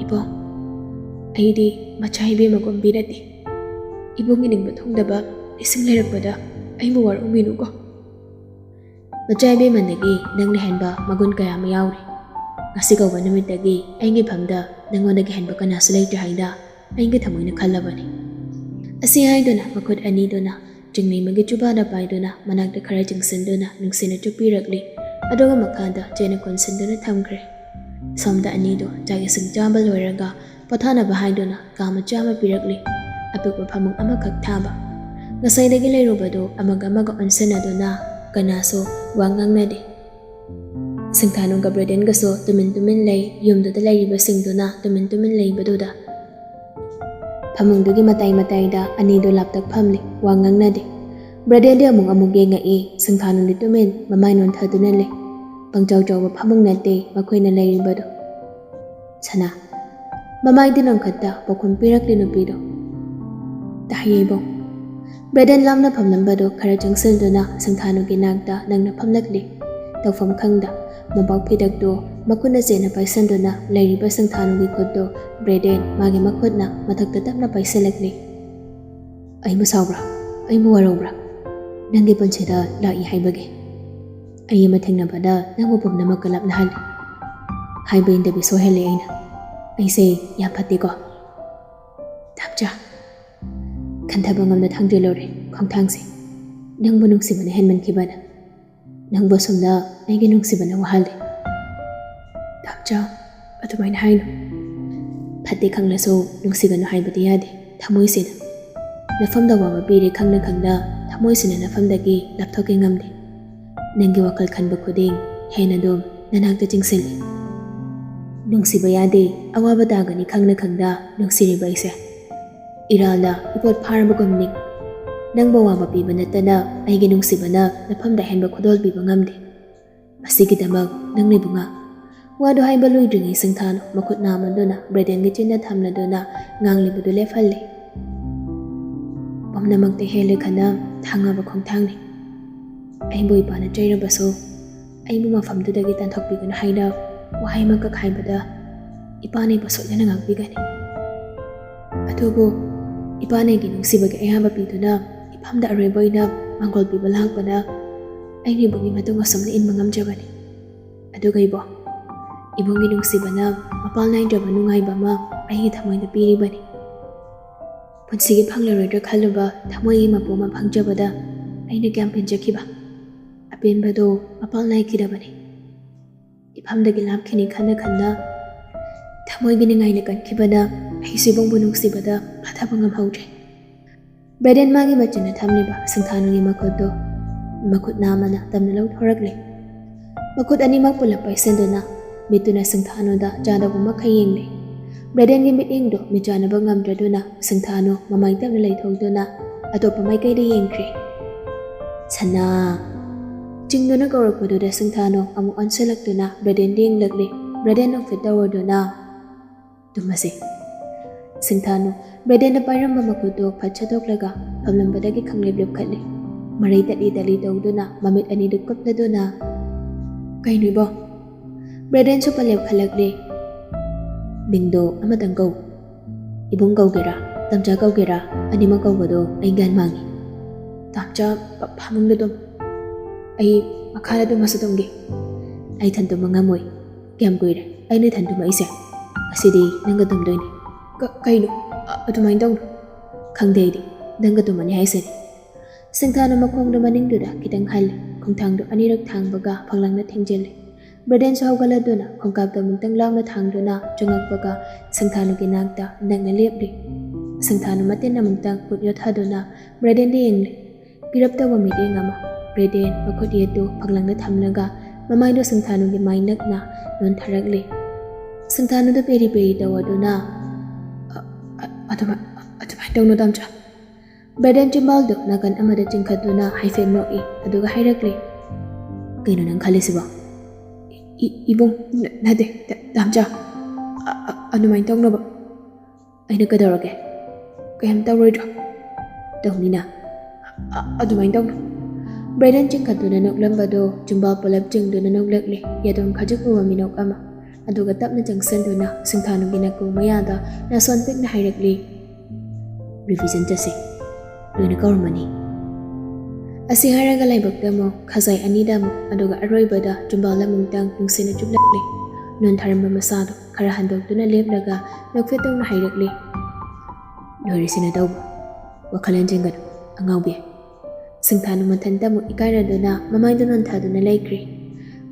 "ꯏꯕꯣꯡ, ꯑꯩꯗꯤ ꯃꯆꯥ ꯏꯕꯦꯝꯃꯒꯨꯝꯕꯤ ꯅꯠꯇꯦ꯫ ꯏꯕꯣꯡꯒꯤ ꯅꯤꯡꯕ ꯊꯨꯡꯗꯕ ꯏꯁꯤꯡ ꯂꯩꯔꯛꯄꯗ ꯑꯩꯕꯨ ꯋꯥꯔꯧꯕꯤꯅꯨꯀꯣ꯫ ꯃꯆꯥ ꯏꯕꯦꯝꯃꯗꯒꯤ ꯅꯪꯅ ꯍꯦꯟꯕ ꯃꯒꯨꯟ ꯀꯌꯥ ꯑꯃ ꯌꯥꯎꯔꯤ꯫ ꯉꯁꯤ ꯀꯧꯕ ꯅꯨꯃꯤꯠꯇꯒꯤ ꯑꯩꯒꯤ ꯐꯝꯗ ꯅꯪꯉꯣꯟꯗꯒꯤ ꯍꯦꯟꯕ ꯀꯅꯥꯁꯨ ꯂꯩꯇ꯭ꯔꯦ ꯍꯥꯏꯅ ꯑꯩꯒꯤ ꯊꯃꯣꯏꯅ ꯈꯜꯂꯕꯅꯤ"꯫ ꯑꯁꯤ ꯍꯥꯏꯗꯨꯅ ꯃꯈꯨꯠ ꯑꯅꯤꯗꯨꯅ ꯆꯤꯡꯂꯦꯝꯕꯒꯤ ꯆꯨꯕꯥꯗ ꯄꯥꯏꯗꯨꯅ ꯃꯅꯥꯛꯇ ꯈꯔ ꯆꯤꯡꯁꯤꯟꯗꯨꯅ ꯅꯨꯡꯁꯤꯅ ꯆꯨꯞꯄꯤꯔꯛꯂꯤ꯫ ꯑꯗꯨꯒ ꯃꯈꯥꯗ ꯆꯦꯠꯅ ꯀꯣꯟꯁꯤꯟꯗꯨꯅ ꯊꯝꯈ꯭ꯔꯦ꯫ ꯁꯣꯝꯗ ꯑꯅꯤꯗꯨ ꯆꯥꯛ ꯏꯁꯤꯡ ꯆꯥꯕ ꯂꯣꯏꯔꯒ ꯄꯣꯊꯥꯅꯕ ꯍꯥꯏꯗꯨꯅ ꯀꯥ ꯃꯆꯥ ꯑꯃ ꯄꯤꯔꯛꯂꯤ꯫ ꯑꯄꯤꯛꯄ ꯐꯃꯨꯡ ꯑꯃꯈꯛ ꯊꯥꯕ꯫ ꯉꯁꯥꯏꯗꯒꯤ ꯂꯩꯔꯨꯕꯗꯨ ꯑꯃꯒ ꯑꯃꯒ ꯑꯣꯟꯁꯤꯟꯅꯗꯨꯅ ꯀꯅꯥꯁꯨ ꯋꯥ ꯉꯥꯡꯅꯗꯦ꯫ ꯁꯤꯡꯊꯥꯅꯨꯒ ꯕ꯭ꯔꯦꯗꯦꯟꯒꯁꯨ ꯇꯨꯃꯤꯟ ꯇꯨꯃꯤꯟ ꯂꯩ꯫ ꯌꯨꯝꯗꯨꯗ ꯂꯩꯔꯤꯕꯁꯤꯡꯗꯨꯅ ꯇꯨꯃꯤꯟ ꯇꯨꯃꯤꯟ ꯂꯩꯕꯗꯨꯗ ꯐꯃꯨꯡꯗꯨꯒꯤ ꯃꯇꯥꯏ ꯃꯇꯥꯏꯗ ꯑꯅꯤꯗꯨ ꯂꯥꯞꯇꯛ ꯐꯝꯂꯤ, ꯋꯥ ꯉꯥꯡꯅꯗꯦ꯫ ꯕ꯭ꯔꯦꯗꯦꯟꯗꯤ ꯑꯃꯨꯛ ꯑꯃꯨꯛ ꯌꯦꯡꯉꯛꯏ꯫ ꯁꯤꯡꯊꯥꯅꯨꯗꯤ ꯇꯨꯃꯤꯟ ꯃꯃꯥꯏ ꯅꯣꯟꯊꯗꯨꯅ ꯂꯩ꯫ ꯄꯪꯆꯥꯎ ꯆꯥꯎꯕ ꯐꯃꯨꯡ ꯅꯠꯇꯦ ꯃꯈꯣꯏꯅ ꯂꯩꯔꯤꯕꯗꯨ꯫ "ꯁꯅꯥ"꯫ ꯃꯃꯥꯏꯗꯤ ꯅꯣꯟꯈꯠꯇ ꯄꯥꯎꯈꯨꯝ ꯄꯤꯔꯛꯂꯤ ꯅꯨꯄꯤꯗꯨ꯫ "ꯇꯥꯏꯌꯦ ꯏꯕꯣꯡ"꯫ ꯕ꯭ꯔꯦꯗꯦꯟ ꯂꯥꯞꯅ ꯐꯝꯂꯝꯕꯗꯨ ꯈꯔ ꯆꯪꯁꯤꯟꯗꯨꯅ ꯁꯤꯡꯊꯥꯅꯨꯒꯤ ꯅꯥꯛꯇ ꯅꯪꯅ ꯐꯝꯂꯛꯂꯤ꯫ ꯇꯧꯐꯝ ꯈꯪꯗ ꯃꯣꯝꯄꯥꯛ ꯐꯤꯗꯛꯇꯨ ꯃꯈꯨꯠꯅ ꯆꯦꯠꯅ ꯄꯥꯏꯁꯤꯟꯗꯨꯅ ꯂꯩꯔꯤꯕ ꯁꯤꯡꯊꯥꯅꯨꯒꯤ ꯈꯨꯠꯇꯨ ꯕ꯭ꯔꯦꯗꯦꯟ ꯃꯥꯒꯤ ꯃꯈꯨꯠꯅ ꯃꯊꯛꯇ ꯇꯞꯅ ꯄꯥꯏꯁꯤꯜꯂꯛꯂꯤ꯫ "ꯑꯩꯕꯨ ꯁꯥꯎꯕ꯭ꯔꯥ? ꯑꯩꯕꯨ ꯋꯥꯔꯧꯕ꯭ꯔꯥ? ꯅꯪꯒꯤ ꯄꯨꯟꯁꯤꯗ ꯂꯥꯛꯏ ꯍꯥꯏꯕꯒꯤ? ꯑꯩ ꯑꯃ ꯊꯦꯡꯅꯕꯗ ꯅꯪꯕꯨ ꯄꯨꯝꯅꯃꯛꯀ ꯂꯥꯞꯅꯍꯜꯂꯤ꯫ ꯍꯥꯏꯕ ꯏꯟꯗꯕꯤ ꯁꯣꯏꯍꯜꯂꯦ ꯑꯩꯅ꯫ ꯑꯩꯁꯦ ꯌꯥꯝ ꯐꯠꯇꯦꯀꯣ?" "ꯇꯥꯝꯆꯥ"꯫ ꯈꯟꯊꯕ ꯉꯝꯅ ꯊꯥꯡꯖꯜꯂꯨꯔꯦ ꯈꯣꯡꯊꯥꯡꯁꯦ꯫ "ꯅꯪꯕꯨ ꯅꯨꯡꯁꯤꯕꯅ ꯍꯦꯟꯃꯟꯈꯤꯕꯅ ꯅꯪꯕꯨ ꯑꯁꯨꯝꯅ ꯑꯩꯒꯤ ꯅꯨꯡꯁꯤꯕꯅ ꯋꯥꯍꯜꯂꯦ"꯫ "ꯇꯥꯝꯆꯥ, ꯑꯗꯨꯃꯥꯏꯅ ꯍꯥꯏꯅꯨ꯫ ꯐꯠꯇꯦ ꯈꯪꯂꯁꯨ ꯅꯨꯡꯁꯤꯒꯅꯨ ꯍꯥꯏꯕꯗꯤ ꯌꯥꯗꯦ꯫ ꯊꯃꯣꯏꯁꯤꯅ ꯅꯐꯝꯗ ꯑꯋꯥꯕ ꯄꯤꯔꯦ ꯈꯪꯅ ꯈꯪꯅ ꯊꯃꯣꯏꯁꯤꯅ ꯅꯐꯝꯗꯒꯤ ꯂꯥꯞꯊꯣꯛꯀꯦ ꯉꯝꯗꯦ꯫ ꯅꯪꯒꯤ ꯋꯥꯈꯜ ꯈꯟꯕ ꯈꯨꯗꯤꯡ ꯍꯦꯟꯅ ꯑꯗꯨꯝ ꯅꯅꯥꯛꯇ ꯆꯤꯡꯁꯤꯜꯂꯤ꯫ ꯅꯨꯡꯁꯤꯕ ꯌꯥꯗꯦ, ꯑꯋꯥꯕ ꯇꯥꯒꯅꯤ ꯈꯪꯅ ꯈꯪꯅ ꯅꯨꯡꯁꯤꯔꯤꯕ ꯑꯩꯁꯦ꯫ ꯏꯔꯥꯜꯅ ꯏꯄꯣꯠ ꯐꯥꯔꯕꯒꯨꯝꯅꯤ꯫ ꯅꯪꯕꯨ ꯑꯋꯥꯕ ꯄꯤꯕ ꯅꯠꯇꯅ ꯑꯩꯒꯤ ꯅꯨꯡꯁꯤꯕꯅ ꯅꯐꯝꯗ ꯍꯦꯟꯕ ꯈꯨꯗꯣꯜ ꯄꯤꯕ ꯉꯝꯗꯦ꯫ ꯃꯁꯤꯒꯤꯗꯃꯛ ꯅꯪꯅ ꯏꯕꯨꯡꯉꯥ"꯫ ꯋꯥꯗꯨ ꯍꯥꯏꯕ ꯂꯣꯏꯗ꯭ꯔꯤꯉꯩ ꯁꯤꯡꯊꯥꯅꯨ ꯃꯈꯨꯠ ꯅꯥꯝꯃꯗꯨꯅ ꯕ꯭ꯔꯦꯗꯦꯟꯒꯤ ꯆꯤꯟꯗ ꯊꯝꯂꯗꯨꯅ ꯉꯥꯡꯂꯤꯕꯗꯨ ꯂꯦꯞꯍꯜꯂꯦ꯫ ꯄꯨꯝꯅꯃꯛꯇ ꯍꯦꯜꯂꯦ ꯈꯟꯅ ꯊꯥꯡꯉꯕ ꯈꯣꯡꯊꯥꯡꯅꯤ꯫ ꯑꯩꯕꯨ ꯏꯄꯥꯅ ꯆꯩꯔꯕꯁꯨ, ꯑꯩꯕꯨ ꯃꯐꯝꯗꯨꯗꯒꯤ ꯇꯥꯟꯊꯣꯛꯄꯤꯒꯅꯨ ꯍꯥꯏꯅ ꯋꯥꯍꯩ ꯑꯃꯈꯛ ꯍꯥꯏꯕꯗ, ꯏꯄꯥꯅ ꯑꯩꯕꯨ ꯁꯣꯏꯗꯅ ꯉꯥꯛꯄꯤꯒꯅꯤ꯫ ꯑꯗꯨꯕꯨ ꯏꯄꯥꯅ ꯑꯩꯒꯤ ꯅꯨꯡꯁꯤꯕꯒꯤ ꯑꯌꯥꯕ ꯄꯤꯗꯨꯅ ꯏꯐꯝꯗ ꯑꯔꯣꯏꯕ ꯑꯣꯏꯅ ꯃꯥꯡꯒꯣꯜ ꯄꯤꯕ ꯂꯥꯛꯄꯅ, ꯑꯩꯒꯤ ꯏꯕꯨꯡꯒꯤ ꯃꯇꯨꯡ ꯑꯁꯨꯝꯅ ꯏꯟꯕ ꯉꯝꯖꯕꯅꯤ꯫ ꯑꯗꯨꯒ ꯏꯕꯣ, ꯏꯕꯨꯡꯒꯤ ꯅꯨꯡꯁꯤꯕꯅ ꯃꯄꯥꯜ ꯅꯥꯏꯗ꯭ꯔꯕ ꯅꯨꯡꯉꯥꯏꯕ ꯑꯃ ꯑꯩꯒꯤ ꯊꯃꯣꯏꯗ ꯄꯤꯔꯤꯕꯅꯤ꯫ ꯄꯨꯟꯁꯤꯒꯤ ꯐꯪꯂꯔꯣꯏꯗ꯭ꯔꯥ ꯈꯜꯂꯨꯕ ꯊꯃꯣꯏꯒꯤ ꯃꯄꯨ ꯑꯃ ꯐꯪꯖꯕꯗ ꯑꯩꯅ ꯀꯌꯥꯝ ꯄꯦꯟꯖꯈꯤꯕ꯫ ꯑꯄꯦꯟꯕꯗꯣ ꯃꯄꯥꯜ ꯅꯥꯏꯈꯤꯗꯕꯅꯤ꯫ ꯏꯐꯝꯗꯒꯤ ꯂꯥꯞꯈꯤꯅꯤ ꯈꯟꯅ ꯈꯟꯅ ꯊꯃꯣꯏꯒꯤ ꯅꯤꯡꯉꯥꯏꯅ ꯀꯟꯈꯤꯕꯅ ꯑꯩꯁꯨ ꯏꯕꯨꯡꯕꯨ ꯅꯨꯡꯁꯤꯕꯗ ꯐꯥꯊꯕ ꯉꯝꯍꯧꯗ꯭ꯔꯦ꯫ ꯕ꯭ꯔꯦꯗꯦꯟ ꯃꯥꯒꯤ ꯃꯆꯤꯟꯅ ꯊꯝꯂꯤꯕ ꯁꯤꯡꯊꯥꯅꯨꯒꯤ ꯃꯈꯨꯠꯇꯨ ꯃꯈꯨꯠ ꯅꯥꯝꯃꯅ ꯇꯞꯅ ꯂꯧꯊꯣꯔꯛꯂꯦ꯫ ꯃꯈꯨꯠ ꯑꯅꯤꯃꯛ ꯄꯨꯂꯞ ꯄꯥꯏꯁꯤꯟꯗꯨꯅ ꯃꯤꯠꯇꯨꯅ ꯁꯤꯡꯊꯥꯅꯨꯗ ꯆꯥꯗꯕ ꯃꯈꯩ ꯌꯦꯡꯂꯦ꯫ ꯕ꯭ꯔꯦꯗꯦꯟꯒꯤ ꯃꯤꯠꯌꯦꯡꯗꯨ ꯃꯤꯠꯆꯥꯅꯕ ꯉꯝꯗ꯭ꯔꯗꯨꯅ ꯁꯤꯡꯊꯥꯅꯨ ꯃꯃꯥꯏ ꯇꯞꯅ ꯂꯩꯊꯣꯛꯇꯨꯅ ꯑꯇꯣꯞꯄ ꯃꯥꯏꯀꯩꯗ ꯌꯦꯡꯈ꯭ꯔꯦ꯫ "ꯁꯅꯥ!" ꯆꯤꯡꯗꯨꯅ ꯀꯧꯔꯛꯄꯗꯨꯗ ꯁꯤꯡꯊꯥꯅꯨ ꯑꯃꯨꯛ ꯑꯣꯟꯁꯤꯜꯂꯛꯇꯨꯅ ꯕ꯭ꯔꯦꯗꯦꯟꯗ ꯌꯦꯡꯂꯛꯂꯦ꯫ ꯕ꯭ꯔꯦꯗꯦꯟ ꯅꯣꯛꯐꯦꯠ ꯇꯧꯔꯗꯨꯅ "ꯇꯨꯝꯃꯁꯦ꯫" ꯁꯤꯡꯊꯥꯅꯨ ꯕ꯭ꯔꯦꯗꯦꯟꯅ ꯄꯥꯏꯔꯝꯕ ꯃꯈꯨꯠꯇꯨ ꯐꯠ ꯁꯠꯇꯣꯛꯂꯒ ꯐꯝꯂꯝꯕꯗꯒꯤ ꯈꯪꯂꯦꯞ ꯂꯦꯞꯈꯠꯂꯦ꯫ ꯃꯔꯩ ꯇꯠꯂꯤ ꯇꯠꯂꯤ ꯇꯧꯗꯨꯅ ꯃꯃꯤꯠ ꯑꯅꯤꯗꯨ ꯀꯨꯞꯂꯗꯨꯅ, "ꯀꯩꯅꯣ ꯏꯕꯣ?" ꯕ꯭ꯔꯦꯗꯦꯟꯁꯨ ꯄꯜꯂꯦꯞ ꯈꯜꯂꯛꯂꯦ꯫ "ꯃꯤꯡꯗꯣ ꯑꯃꯇꯪ ꯀꯧ꯫ ꯏꯕꯨꯡ ꯀꯧꯒꯦꯔꯥ, ꯇꯝꯆꯥ ꯀꯧꯒꯦꯔꯥ, ꯑꯅꯤꯃꯛ ꯀꯧꯕꯗꯣ ꯑꯩ ꯒ꯭ꯌꯥꯟ ꯃꯥꯡꯉꯤ꯫" "ꯇꯝꯆꯥ, ꯐ-, ꯐꯃꯨꯡꯗ ꯇꯨꯝ꯫ ꯑꯩ ꯃꯈꯥꯗ ꯇꯨꯝꯃꯁꯨ ꯇꯨꯝꯒꯦ꯫" "ꯑꯩ ꯏꯊꯟ ꯇꯨꯝꯕ ꯉꯝꯃꯣꯏ꯫ ꯀꯌꯥꯝ ꯀꯨꯏꯔꯦ ꯑꯩꯅ ꯏꯊꯟ ꯇꯨꯝꯃꯛꯏꯁꯦ? ꯉꯁꯤꯗꯤ ꯅꯪꯒ ꯇꯨꯝꯗꯣꯏꯅꯤ꯫" "ꯀ-, ꯀꯩꯅꯣ? ꯑ-, ꯑꯗꯨꯃꯥꯏꯅ ꯇꯧꯅꯨ꯫" "ꯈꯪꯗꯦ ꯑꯩꯗꯤ꯫ ꯅꯪꯒ ꯇꯨꯝꯃꯅꯤ ꯍꯥꯏꯁꯤꯅꯤ꯫" ꯁꯤꯡꯊꯥꯅꯨ ꯃꯈꯣꯡꯗꯣ ꯃꯅꯤꯡꯗꯨꯗ ꯈꯤꯇꯪ ꯍꯜꯂꯦ꯫ ꯈꯣꯡꯊꯥꯡꯗꯣ ꯑꯅꯤꯔꯛ ꯊꯥꯡꯕꯒ ꯐꯛꯂꯥꯡꯗ ꯊꯦꯡꯖꯤꯜꯂꯦ꯫ ꯕ꯭ꯔꯦꯗꯦꯟꯁꯨ ꯍꯧꯒꯠꯂꯗꯨꯅ ꯈꯣꯡꯀꯥꯞꯇꯣ ꯑꯃꯨꯛꯇꯪ ꯂꯥꯎꯅ ꯊꯥꯡꯗꯨꯅ ꯆꯪꯉꯛꯄꯒ ꯁꯤꯡꯊꯥꯅꯨꯒꯤ ꯅꯥꯛꯇ ꯅꯛꯅ ꯂꯦꯞꯂꯦ꯫ ꯁꯤꯡꯊꯥꯅꯨ ꯃꯇꯤꯟ ꯑꯃꯨꯛꯇꯪ ꯈꯨꯠ ꯌꯣꯠꯊꯗꯨꯅ ꯕ꯭ꯔꯦꯗꯦꯟꯗ ꯌꯦꯡꯂꯦ꯫ ꯄꯤꯔꯞ ꯇꯧꯕ ꯃꯤꯠꯌꯦꯡ ꯑꯃ꯫ ꯕ꯭ꯔꯦꯗꯦꯟ ꯃꯈꯨꯠ ꯌꯦꯠꯇꯨ ꯐꯛꯂꯥꯡꯗ ꯊꯝꯂꯒ ꯃꯃꯥꯏꯗꯨ ꯁꯤꯡꯊꯥꯅꯨꯒꯤ ꯃꯥꯏ ꯅꯛꯅ ꯅꯣꯟꯊꯔꯛꯂꯦ꯫ ꯁꯤꯡꯊꯥꯅꯨꯗ ꯄꯦꯔꯤ ꯄꯦꯔꯤ ꯇꯧꯔꯗꯨꯅ, "ꯑ-, ꯑ-, ꯑꯗꯨꯃꯥꯏ-, ꯑꯗꯨꯃꯥꯏꯅ ꯇꯧꯅꯨ, ꯇꯝꯆꯥ꯫" ꯕ꯭ꯔꯦꯗꯦꯟ ꯆꯤꯝꯕꯥꯜꯗꯨ ꯅꯥꯀꯟ ꯑꯃꯗ ꯆꯤꯡꯈꯠꯇꯨꯅ ꯍꯥꯏꯐꯦꯠ ꯅꯣꯛꯏ, ꯑꯗꯨꯒ ꯍꯥꯏꯔꯛꯂꯦ, "ꯀꯩꯅꯣ ꯅꯪ ꯈꯜꯂꯤꯁꯤꯕꯣ?" "ꯏ-, ꯏ-, ꯏꯕꯨꯡ, ꯅ-, ꯅꯠꯇꯦ, ꯇ-, ꯇꯥꯝꯆꯥ, ꯑ-, ꯑ-, ꯑꯗꯨꯃꯥꯏꯅ ꯇꯧꯅꯨꯕ꯫" "ꯑꯩꯅ ꯀꯩꯗꯧꯔꯒꯦ? ꯀꯩꯝ ꯇꯧꯔꯣꯏꯗ꯭ꯔꯣ?" "ꯇꯧꯅꯤꯅ?" "ꯑ-, ꯑꯗꯨꯃꯥꯏꯅ ꯇꯧꯅꯨ꯫" ꯕ꯭ꯔꯦꯗꯦꯟ ꯆꯤꯡꯈꯠꯇꯨꯅ ꯅꯣꯛꯂꯝꯕꯗꯣ ꯆꯨꯝꯕꯥꯜ ꯄꯨꯂꯞ ꯆꯤꯡꯗꯨꯅ ꯅꯣꯛꯂꯛꯂꯦ, ꯌꯥꯗꯣꯡ ꯈꯖꯤꯛ ꯎꯕ ꯃꯤꯅꯣꯛ ꯑꯃ꯫ ꯑꯗꯨꯒ ꯇꯞꯅ ꯆꯪꯁꯤꯟꯗꯨꯅ ꯁꯤꯡꯊꯥꯅꯨꯒꯤ ꯅꯥꯀꯣꯡ ꯃꯌꯥꯗ ꯅꯥꯁꯣꯟ ꯄꯤꯛꯅ ꯍꯥꯏꯔꯛꯂꯤ, "ꯔꯤꯚꯤꯖꯟ ꯆꯠꯁꯤ꯫ ꯂꯣꯏꯅ ꯀꯧꯔꯝꯃꯅꯤ꯫" ꯑꯁꯤ ꯍꯥꯏꯔꯒ ꯂꯥꯏꯕꯛꯇ ꯑꯃꯨꯛ, ꯈꯖꯥꯏ ꯑꯅꯤꯗ ꯑꯃꯨꯛ, ꯑꯗꯨꯒ ꯑꯔꯣꯏꯕꯗ ꯆꯨꯝꯕꯥꯜꯗ ꯑꯃꯨꯛꯇꯪ ꯅꯨꯡꯁꯤꯅ ꯆꯨꯞꯂꯛꯂꯦ꯫ ꯅꯣꯟꯊꯔꯝꯕ ꯃꯁꯥꯗꯣ ꯈꯔ ꯍꯟꯗꯣꯛꯇꯨꯅ ꯂꯦꯞꯂꯒ ꯅꯣꯛꯐꯦꯠ ꯇꯧꯅ ꯍꯥꯏꯔꯛꯂꯦ, "ꯂꯣꯏꯔꯤꯁꯤꯅ ꯇꯧꯕ꯫ ꯋꯥꯈꯜ ꯍꯟꯖꯤꯟꯒꯅꯨ, ꯑꯉꯥꯎꯕꯤ꯫" ꯁꯤꯡꯊꯥꯅꯨ ꯃꯊꯟꯇ ꯑꯃꯨꯛ ꯏꯀꯥꯏꯔꯗꯨꯅ ꯃꯃꯥꯏꯗꯣ ꯅꯣꯟꯊꯗꯨꯅ ꯂꯩꯈ꯭ꯔꯦ꯫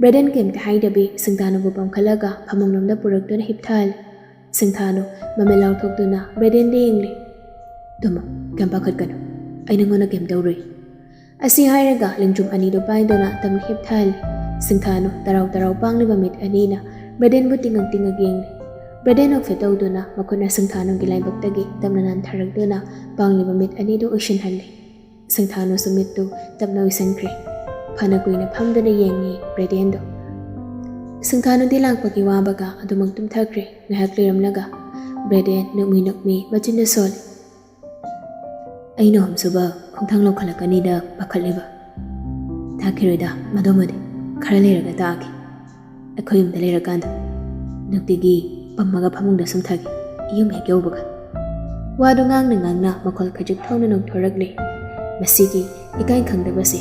ꯕ꯭ꯔꯦꯗꯦꯟ ꯀꯩꯝꯇ ꯍꯥꯏꯗꯕꯤ ꯁꯤꯡꯊꯥꯅꯨꯕꯨ ꯄꯝꯈꯠꯂꯒ ꯐꯃꯨꯡꯂꯣꯝꯗ ꯄꯨꯔꯛꯇꯨꯅ ꯍꯤꯞꯊꯍꯜꯂꯦ꯫ ꯁꯤꯡꯊꯥꯅꯨ ꯃꯃꯤꯠ ꯂꯥꯎꯊꯣꯛꯇꯨꯅ ꯕ꯭ꯔꯦꯗꯦꯟꯗ ꯌꯦꯡꯂꯦ꯫ "ꯇꯨꯝꯃꯣ, ꯀꯩꯝ ꯄꯥꯈꯠꯀꯅꯨ꯫ ꯑꯩ ꯅꯉꯣꯟꯗ ꯀꯩꯝ ꯇꯧꯔꯣꯏ꯫" ꯑꯁꯤ ꯍꯥꯏꯔꯒ ꯂꯦꯡꯖꯨꯝ ꯑꯅꯤꯗꯨ ꯄꯥꯏꯗꯨꯅ ꯇꯞꯅ ꯍꯤꯞꯊꯍꯜꯂꯦ꯫ ꯁꯤꯡꯊꯥꯅꯨ ꯇꯔꯥꯎ ꯇꯔꯥꯎ ꯄꯥꯡꯂꯤꯕ ꯃꯤꯠ ꯑꯅꯤꯅ ꯕ꯭ꯔꯦꯗꯦꯟꯕꯨ ꯇꯤꯡꯉꯛ ꯇꯤꯡꯉꯛ ꯌꯦꯡꯂꯦ꯫ ꯕ꯭ꯔꯦꯗꯦꯟ ꯅꯣꯛꯐꯦꯠ ꯇꯧꯗꯨꯅ ꯃꯈꯨꯠꯅ ꯁꯤꯡꯊꯥꯅꯨꯒꯤ ꯂꯥꯏꯕꯛꯇꯒꯤ ꯇꯞꯅ ꯅꯥꯟꯊꯔꯛꯇꯨꯅ ꯄꯥꯡꯂꯤꯕ ꯃꯤꯠ ꯑꯅꯤꯗꯨ ꯎꯏꯁꯤꯟꯍꯜꯂꯦ꯫ ꯁꯤꯡꯊꯥꯅꯨꯁꯨ ꯃꯤꯠꯇꯨ ꯇꯞꯅ ꯎꯏꯁꯤꯟꯈ꯭ꯔꯦ꯫ ꯐꯅ ꯀꯨꯏꯅ ꯐꯝꯗꯨꯅ ꯌꯦꯡꯉꯤ ꯕ꯭ꯔꯦꯗꯦꯟꯗꯣ꯫ ꯁꯤꯡꯊꯥꯅꯨꯗꯤ ꯂꯥꯛꯄꯒꯤ ꯋꯥꯕꯒ ꯑꯗꯨꯃꯛ ꯇꯨꯝꯊꯈ꯭ꯔꯦ꯫ ꯉꯥꯏꯍꯥꯛ ꯂꯩꯔꯝꯂꯒ ꯕ꯭ꯔꯦꯗꯦꯟ ꯅꯣꯛꯃꯤ ꯅꯣꯛꯃꯤ ꯃꯆꯤꯟꯗ ꯁꯣꯜꯂꯤ, "ꯑꯩꯅ ꯑꯍꯨꯝꯁꯨꯕ ꯈꯣꯡꯊꯥꯡ ꯂꯧꯈꯠꯂꯛꯀꯅꯤꯗ ꯄꯥꯈꯠꯂꯤꯕ꯫ ꯊꯥꯈꯤꯔꯣꯏꯗ ꯃꯗꯨꯃꯗꯤ꯫ ꯈꯔ ꯂꯩꯔꯒ ꯇꯥꯛꯑꯒꯦ꯫ ꯑꯩꯈꯣꯏ ꯌꯨꯝꯗ ꯂꯩꯔꯀꯥꯟꯗ ꯅꯨꯡꯇꯤꯒꯤ ꯄꯝꯃꯒ ꯐꯃꯨꯡꯗ ꯁꯨꯝ ꯊꯥꯒꯦ, ꯌꯨꯝ ꯍꯦꯛ ꯌꯧꯕꯒ꯫" ꯋꯥꯗꯨ ꯉꯥꯡꯅ ꯉꯥꯡꯅ ꯃꯈꯣꯜ ꯈꯖꯤꯛ ꯊꯣꯛꯅ ꯅꯣꯡꯊꯣꯔꯛꯂꯦ꯫ ꯃꯁꯤꯒꯤ ꯏꯀꯥꯏ ꯈꯪꯗꯕꯁꯦ